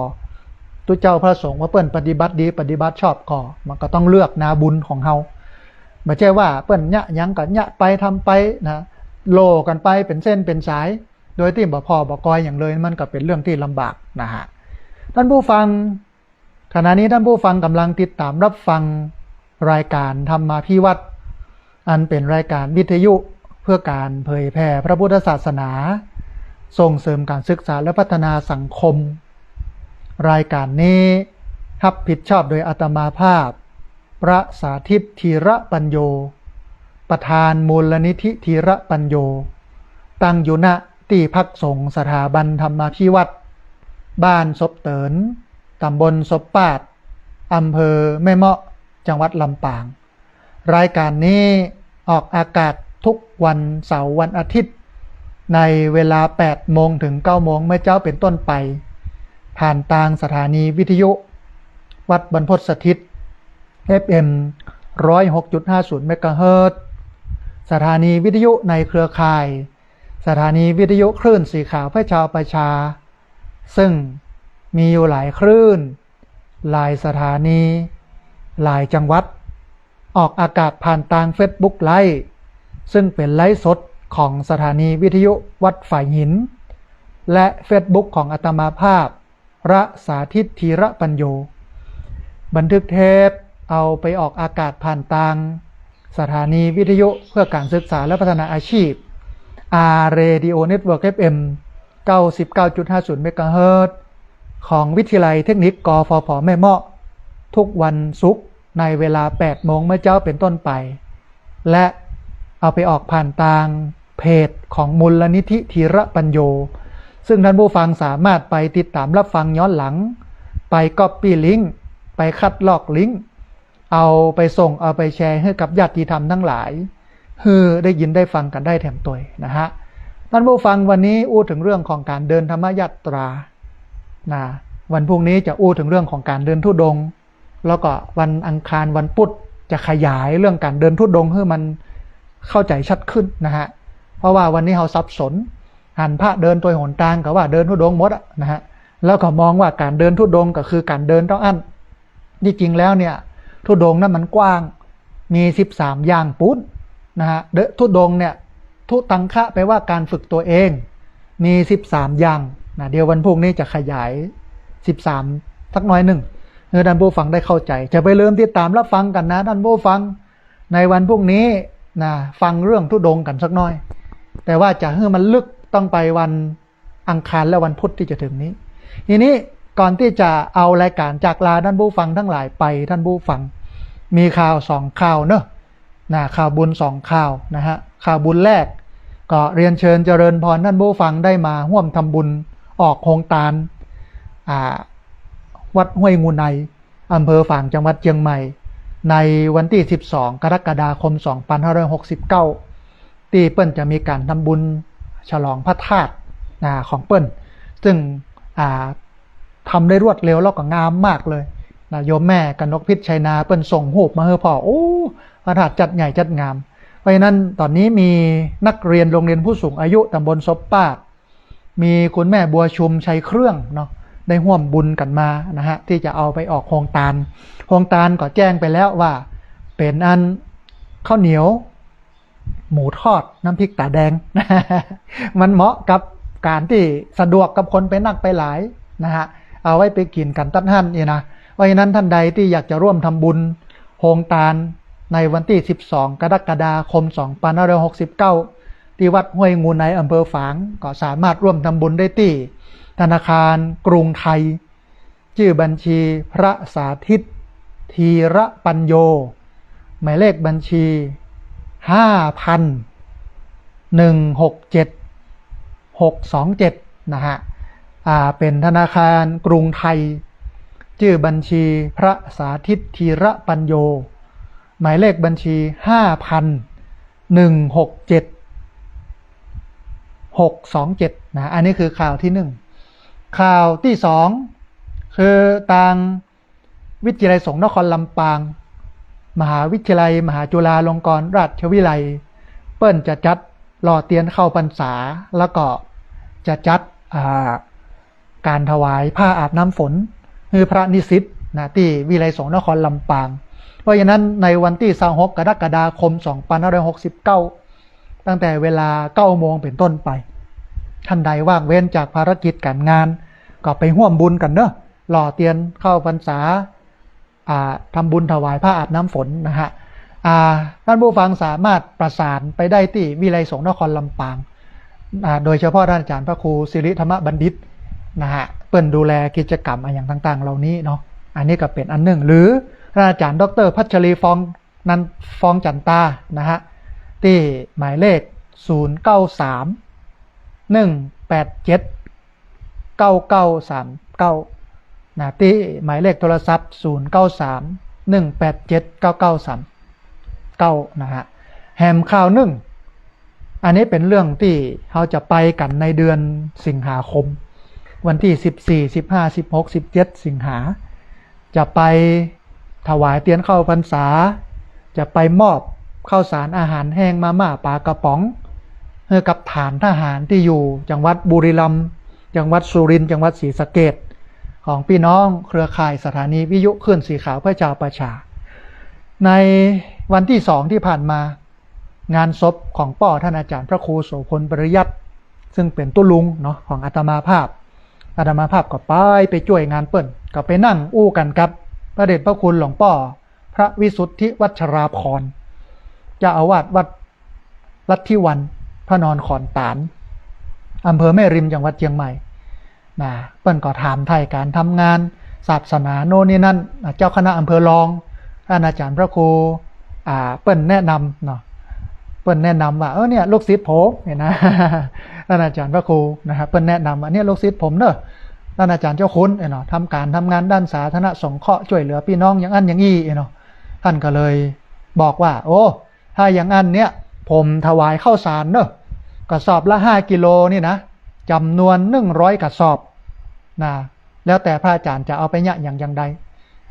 ตุ๊เจ้าพระสงฆ์ว่าเปิ้นปฏิบัติดีปฏิบัติชอบก่อ มันก็ต้องเลือกนาบุญของเฮา บ่ใจ้ว่าเปิ้นเยียะหยังก็เยียะไปทำไปนะ โหล่กั๋นไปเป๋นเส้นเป๋นสาย โดยตี้บ่ผ่อบ่กอยหยังเลย มันก็เป๋นเรื่องตี้ลำบากนะฮะ ท่านผู้ฟัง ขณะนี้ท่านผู้ฟังกำลังติดตามรับฟังรายการธรรมาภิวัตน์ อันเป๋นรายการวิทยุเพื่อการเผยแผ่พระพุทธศาสนา ส่งเสริมการศึกษาและพัฒนาสังคม รายการนี้ฮับผิดชอบโดยอาตมาภาพ พระสาธิต ธีระปัญโญ ประธานมูลนิธิธีระปัญโญ ตั้งอยู่ ณ ตี้พักสงฆ์สถาบันธรรมาภิวัตน์ บ้านศพเติน ตำบลศพปาด อำเภอแม่เมาะ จังหวัดลำปาง รายการนี้ออกอากาศ ทุกวันเสาร์วันอาทิตย์ ในเวลาแปดโมงถึงเก้าโมงเมื่อเจ๊าเป๋นต้นไป ผ่านตางสถานีวิทยุวัดบรรพตสถิต เอฟเอ็ม ร้อยหกจุดห้าศูนย์เมกะเฮิรตซ์ สถานีวิทยุในเครือข่าย สถานีวิทยุคลื่นสีขาวเพื่อชาวประชา ซึ่งมีอยู่หลายคลื่น หลายสถานี หลายจังหวัด ออกอากาศผ่านตางเฟซบุ๊กไลฟ์ ซึ่งเป๋นไลฟ์สดของสถานีวิทยุวัดฝายหิน และเฟซบุ๊กของอาตมาภาพ พระสาธิตธีระปัญโญ บันทึกเทปเอาไปออกอากาศผ่านตางสถานีวิทยุเพื่อการศึกษาและพัฒนาอาชีพ อาร์ เรดิโอ เน็ตเวิร์ก เอฟเอ็ม เก้าสิบเก้าจุดห้าศูนย์เมกะเฮิรตซ์ ของวิทยาลัยเทคนิค กฟผ แม่เมาะ ทุกวันศุกร์ในเวลาแปดโมงเมื่อเจ๊าเป๋นต้นไป และเอาไปออกผ่านตางเพจของมูลนิธิธีระปัญโญ ซึ่งท่านผู้ฟังสามารถไปติดตามรับฟังย้อนหลัง ไปก๊อปปี้ลิงก์ ไปคัดลอกลิงก์ เอาไปส่ง เอาไปแชร์หื้อกับญาติธรรมทั้งหลาย หื้อได้ยินได้ฟังกั๋นได้แถมตวยนะฮะ ท่านผู้ฟัง วันนี้อู้เถิงเรื่องของก๋านเดินธรรมยาตรา นะ วันพรุ่งนี้จะอู้เถิงเรื่องของก๋านเดินธุดงค์ แล้วก็วันอังคารวันพุธจะขยายเรื่องก๋านเดินธุดงค์หื้อมันเข้าใจ๋ชัดขึ้นนะฮะ เพราะว่าวันนี้เฮาสับสน หันพระเดินตวยหนตางก็ว่าเดินธุดงค์หมดอะนะฮะ แล้วก็มองว่าก๋านเดินธุดงค์ก็คือก๋านเดินเต้าอั้น ตี้จริงแล้วเนี่ย ธุดงค์นั้นมันกว้าง มีสิบสามอย่างปู๊นนะฮะ เดอะ ธุดงค์เนี่ย ทุตังคะ แปลว่าการฝึกตัวเอง มีสิบสามอย่างนะ เดี๋ยววันพรุ่งนี้จะขยายสิบสามสักหน้อยนึ่ง หื้อท่านผู้ฟังได้เข้าใจ๋ จะไปลืมติดตามรับฟังกั๋นนะท่านผู้ฟัง ในวันพรุ่งนี้นะ ฟังเรื่องธุดงค์กั๋นสักหน้อย แต่ว่าจะหื้อมันลึกต้องไปวัน อังคารและวันพุธตี้จะเถิงนี้ ทีนี้ก่อนตี้จะเอารายก๋านจากลาท่านผู้ฟังทั้งหลายไป ท่านผู้ฟัง มีข่าวสองข่าวเนาะ นะ ข่าวบุญสองข่าวนะฮะ ข่าวบุญแรก ก็เรียนเชิญเจริญพรท่านผู้ฟังได้มาฮ่วมทำบุญออกโฮงตาน อ่า วัดห้วยงูใน อำเภอฝาง จังหวัดเจียงใหม่ ในวันตี้สิบสองกรกฎาคมสองพันห้าร้อยหกสิบเก้า ตี้เปิ้นจะมีก๋านทำบุญฉลองพระธาตุ อ่า ของเปิ้น ซึ่ง อ่า ทำได้รวดเร็วแล้วก็งามมากเลยนะ โยมแม่กนกพิชชัยนาเปิ้นส่งฮูปมาหื้อพ่อ โอ้ พระธาตุจัดใหญ่จัดงาม เพราะฉะนั้นต๋อนนี้มีนักเรียนโรงเรียนผู้สูงอายุตำบลศพปาด มีคุณแม่บัวชุมชัยเครื่องเนาะ ได้ฮ่วมบุญกั๋นมานะฮะ ตี้จะเอาไปออกโฮงตาน โฮงตานก็แจ้งไปแล้วว่าเป๋นอันข้าวเหนียว หมูทอด น้ำพริกต๋าแดง มันเหมาะกับก๋านตี้สะดวกกับคนไปนักไปหลายนะฮะ เอาไว้ไปกิ๋นกั๋นตั๊ดหั้นนี่นะ เพราะฉะนั้นท่านใดตี้อยากจะร่วมทำบุญโฮงตานในวันตี้สิบสองกรกฎาคมสองพันห้าร้อยหกสิบเก้า ตี้วัดห้วยงูในอำเภอฝาง ก็สามารถร่วมทำบุญได้ตี้ธนาคารกรุงไทย จื้อบัญชีพระสาธิต ธีระปัญโญ หมายเลขบัญชี ห้าพัน หนึ่งหกเจ็ด หกสองเจ็ด นะฮะ อ่า เป๋นธนาคารกรุงไทย จื้อบัญชีพระสาธิต ธีระปัญโญ หมายเลขบัญชี ห้าพัน หนึ่งหกเจ็ด หกสองเจ็ด นะ อันนี้คือข่าวที่หนึ่ง ข่าวตี้สอง คือตางวิทยาลัยสงฆ์นครลำปาง มหาวิทยาลัยมหาจุฬาลงกรณราชวิทยาลัย เปิ้นจะจัดหล่อเตียนเข้าพรรษา แล้วก็จะจัด อ่า ก๋านถวายผ้าอาบน้ำฝนหื้อพระนิสิตนะ ตี้วิทยาลัยสงฆ์นครลำปาง เพราะฉะนั้นในวันตี้ซาวหกกรกฎาคมสองพันห้าร้อยหกสิบเก้า ตั้งแต่เวลาเก้าโมงเป๋นต้นไป ท่านใดว่างเว้นจากภารกิจก๋านงาน ก็ไปฮ่วมบุญกั๋นเนาะ หล่อเตียนเข้าพรรษา อ่า ทำบุญถวายผ้าอาบน้ำฝนนะฮะ อ่า ท่านผู้ฟังสามารถประสานไปได้ตี้วิทยาลัยสงฆ์นครลำปาง อ่า โดยเฉพาะท่านอาจารย์พระครูสิริธรรมบัณฑิตนะฮะ เปิ้นดูแลกิจกรรมอะหยังต่างๆ เหล่านี้เนาะ อันนี้ก็เป๋นอันนึ่ง หรือท่านอาจารย์ดอกเตอร์พัชรี ฟองนัน ฟองจันตานะฮะ ตี้หมายเลข ศูนย์เก้าสาม หนึ่งแปดเจ็ด เก้าเก้าสามเก้า นะ ตี้หมายเลขโทรศัพท์ ศูนย์เก้าสาม หนึ่งแปดเจ็ด เก้าเก้าสามเก้า นะฮะ แหมข่าวนึ่ง อันนี้เป๋นเรื่องตี้เฮาจะไปกั๋นในเดือนสิงหาคม วันตี้สิบสี่ สิบห้า สิบหก สิบเจ็ด สิงหา จะไปถวายเตียนเข้าพรรษา จะไปมอบข้าวสารอาหารแห้งมาม่าป๋ากระป๋อง หื้อกับฐานทหารตี้อยู่จังหวัดบุรีรัมย์ จังหวัดสุรินทร์ จังหวัดศรีสะเกษ ของปี้น้องเครือข่ายสถานีวิทยุคลื่นสีขาวเพื่อชาวประชา ในวันตี้สองตี้ผ่านมา งานศพของป้อท่านอาจ๋ารย์พระครูโสภณ ปริยัติ ซึ่งเป๋นตุ๊ลุงเนาะของอาตมาภาพ อาตมาภาพก็ไป ไปจ้วยงานเปิ้น ก็ไปนั่งอู้กั๋นกับพระเดชพระคุณหลวงป้อพระวิสุทธิวัชราภรณ์ เจ้าอาวาสวัดลัทธิวัน พระนอนขอนตาล อำเภอแม่ริม จังหวัดเจียงใหม่ นะ เปิ้นก็ถามไถ่ก๋านทำงานศาสนาโน่นนี่นั่น อ่า เจ้าคณะอำเภอรอง ท่านอาจ๋ารย์พระครู อ่า เปิ้นแนะนำเนาะ เปิ้นแนะนำว่า เออ เนี่ย ลูกศิษย์ผม เนี่ยนะ ท่านอาจ๋ารย์พระครูนะครับ เปิ้นแนะนำว่า เนี่ย ลูกศิษย์ผมเนาะ ท่านอาจ๋ารย์เจ้าคุณ เนี่ยเนาะ ทำก๋านทำงานด้านสาธารณสงเคราะห์ จ้วยเหลือปี้น้องอย่างอั้นอย่างอี้ เนี่ยเนาะ ท่านก็เลยบอกว่า โอ้ ถ้าอย่างอั้นเนี่ย ผมถวายข้าวสารเนาะ กระสอบละห้ากิโลนี่นะ จ๋ำนวนหนึ่งร้อยกระสอบนะ แล้วแต่พระอาจ๋ารย์จะเอาไปเยียะอย่าง อย่างใด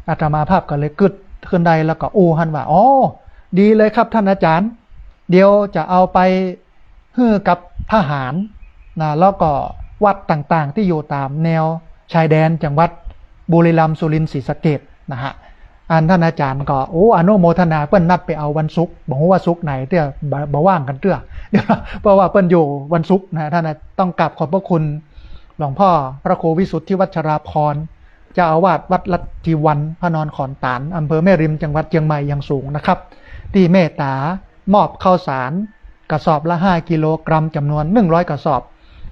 อาตมาภาพก็เลยกึ๊ดขึ้นได้ แล้วก็อู้หั้นว่า อ๋อ ดีเลยครับท่านอาจ๋ารย์ เดี๋ยวจะเอาไปหื้อกับทหารนะ แล้วก็วัดต่างๆ ตี้อยู่ต๋ามแนวชายแดนจังหวัดบุรีรัมย์ สุรินทร์ ศรีสะเกษนะฮะ อันท่านอาจ๋ารย์ก็ โอ้ อนุโมทนา เปิ้นนัดไปเอาวันศุกร์ บ่ฮู้ว่าศุกร์ไหนเตื้อ บ่ บ่ว่างกั๋นเตื้อ เดี๋ยว เพราะว่าเปิ้นอยู่วันศุกร์นะ ท่านน่ะต้องกราบขอบพระคุณหลวงพ่อพระครูวิสุทธิวัชราภรณ์ เจ้าอาวาสวัดลัทธิวัน พระนอนขอนตาล อำเภอแม่ริม จังหวัดเจียงใหม่อย่างสูงนะครับ ตี้เมตต๋ามอบข้าวสารกระสอบละห้ากิโลกรัม จ๋ำนวนหนึ่งร้อยกระสอบ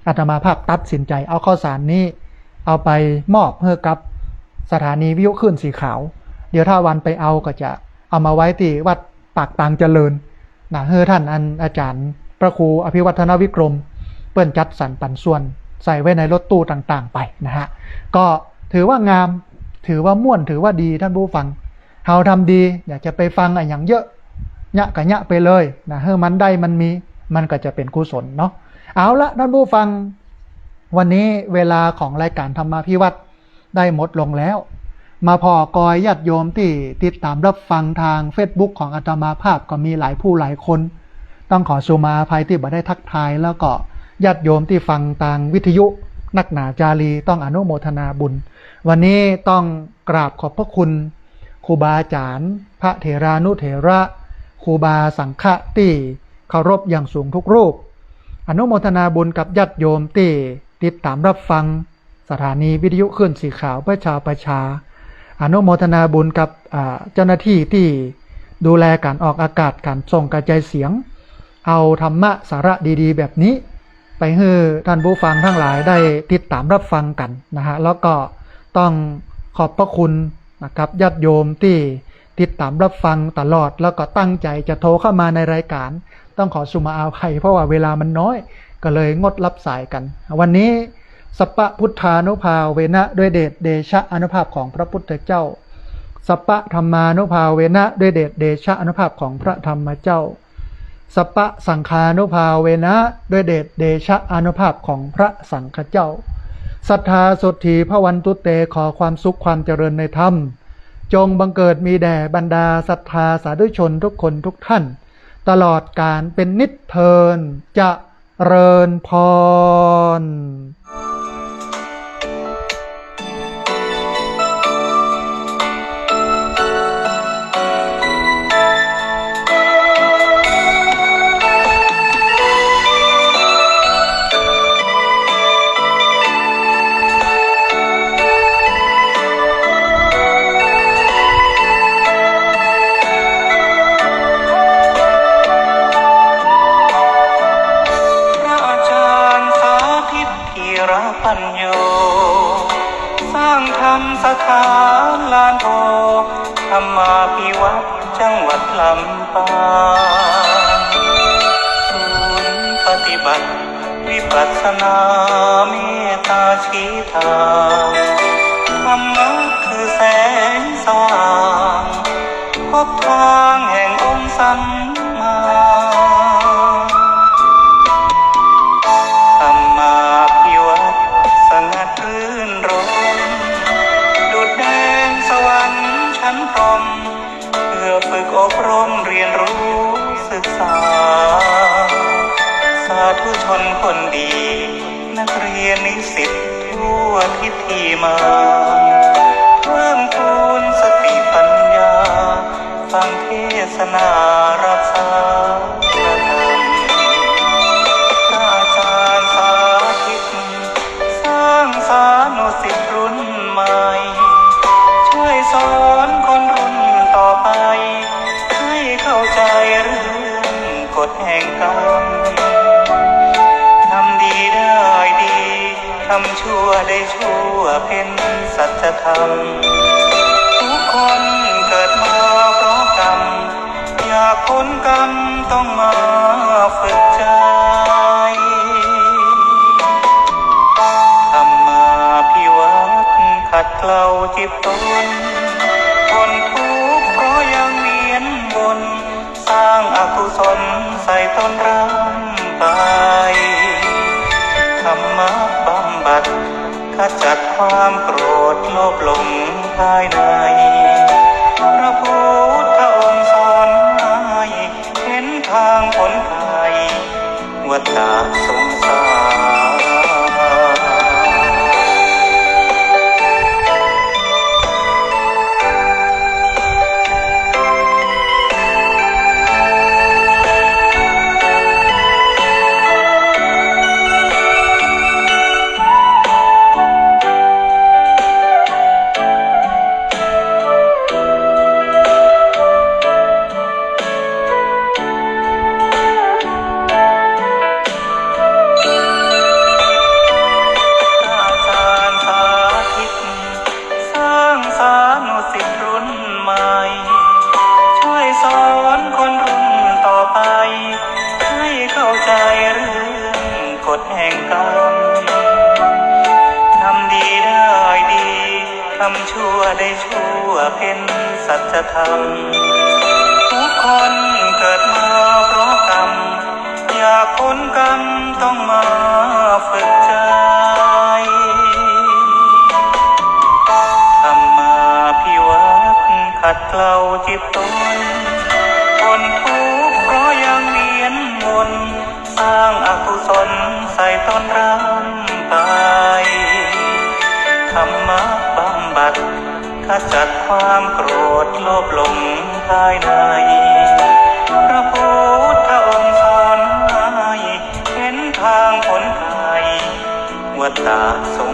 อาตมาภาพตัดสินใจ๋เอาข้าวสารนี้ เอาไปมอบหื้อกับสถานีวิทยุคลื่นสีขาว เดี๋ยวถ้าวันไปเอาก็จะเอามาไว้ตี้วัดปากตางเจริญนะ หื้อท่านอันอาจ๋ารย์พระครูอภิวัฒนวิกรม เปิ้นจัดสรรปันส่วนใส่ไว้ในรถตู้ต่างๆ ไปนะฮะ ก็ถือว่างาม ถือว่าม่วน ถือว่าดี ท่านผู้ฟัง เฮาทำดี อยากจะไปฟังอะหยังเยอะ เยียะก็เยียะไปเลยนะ หื้อมันได้มันมี มันก็จะเป๋นกุศลเนาะ เอาละท่านผู้ฟัง วันนี้เวลาของรายการธรรมาภิวัตน์ได้หมดลงแล้ว มาผ่อกอยญาติโยมตี้ติดต๋ามรับฟังตางเฟซบุ๊กของอาตมาภาพก็มีหลายผู้หลายคน ต้องขอสุมาอภัยตี้บ่ได้ทักทาย แล้วก็ญาติโยมตี้ฟังตางวิทยุนักหนาจารี ต้องอนุโมทนาบุญ วันนี้ต้องกราบขอบพระคุณครูบาอาจ๋ารย์ พระเถรานุเถระ ครูบาสังฆะตี้เคารพอย่างสูงทุกรูป อนุโมทนาบุญกับญาติโยมตี้ติดต๋ามรับฟังสถานีวิทยุคลื่นสีขาวเพื่อชาวประชา อนุโมทนาบุญกับ อ่า เจ้าหน้าตี้ตี้ดูแลก๋านออกอากาศ ก๋านส่งกระจายเสียง เอาธรรมะสาระดีๆ แบบนี้ ไปหื้อท่านผู้ฟังตังหลายได้ติดต๋ามรับฟังกั๋นนะฮะ แล้วก็ต้องขอบพระคุณนะครับ ญาติโยมตี้ติดต๋ามรับฟังตลอด แล้วก็ตั้งใจ๋จะโทรเข้ามาในรายการ ต้องขอสุมาอภัย เพราะว่าเวลามันน้อย ก็เลยงดรับสายกั๋น วันนี้ สัพพะพุทธานุภาเวนะ ด้วยเดชเดชะอานุภาพของพระพุทธเจ้า สัพพะธัมมานุภาเวนะ ด้วยเดชเดชะอานุภาพของพระธรรมเจ้า สัพพะสังฆานุภาเวนะ ด้วยเดชเดชะอานุภาพของพระสังฆเจ้า ศรัทธาโสตถีภวันตุเต ขอความสุขความเจริญในธรรม จงบังเกิดมีแด่บรรดาศรัทธาสาธุชนทุกคนทุกท่าน ตลอดกาลเป๋นนิจเทอญ เจริญพร พระอาจารย์สาธิต ธีรปัญโญ สร้างธรรมสถานลานโพ ธรรมาภิวัฒน์จังหวัดลำปาง ศูนย์ปฏิบัติวิปัสสนาเมตตาชี้ทาง ธรรมะคือแสงสว่าง พบทางแห่งองค์สัมมา ทิฏฐิมา เพิ่มพูนสติปัญญา ฟังเทศนารักษาพระธรรม พระอาจารย์สาธิต สร้างสานุศิษย์รุ่นใหม่ ช่วยสอนคนรุ่นต่อไป ให้เข้าใจเรื่องกฎแห่งกรรม ทำดีได้ดี ทำชั่วได้ชั่วเป็นสัจธรรม ทุกคนเกิดมาเพราะกรรม อยากพ้นกรรมต้องมาฝึกใจ ธรรมาภิวัตน์ขัดเกลาจิตตน ทนทุกข์เพราะยังเวียนวน สร้างอกุศลใส่ตนร่ำไป ธรรมะบำบัดขจัดความโกรธโลภหลงภายใน พระพุทธองค์สอนให้เห็นทางผลภัย วัฏฏะสงสาร พระอาจารย์สาธิต สร้างสานุศิษย์รุ่นใหม่ ช่วยสอนคนรุ่นต่อไป ให้เข้าใจเรื่องกฎแห่งกรรม ทำดีได้ดี ทำชั่วได้ชั่วเป็นสัจธรรม ทุกคนเกิดมาเพราะกรรม อยากพ้นกรรมต้องมาฝึกใจ ธรรมาภิวัตน์ขัดเกลาจิตตน ทนทุกข์เพราะยังเวียนวน สร้างอกุศลใส่ตนร่ำไป ธรรมะบำบัดขจัดความโกรธโลภหลงภายใน พระพุทธองค์สอนให้เห็นทางผลภัย วัฏฏะสง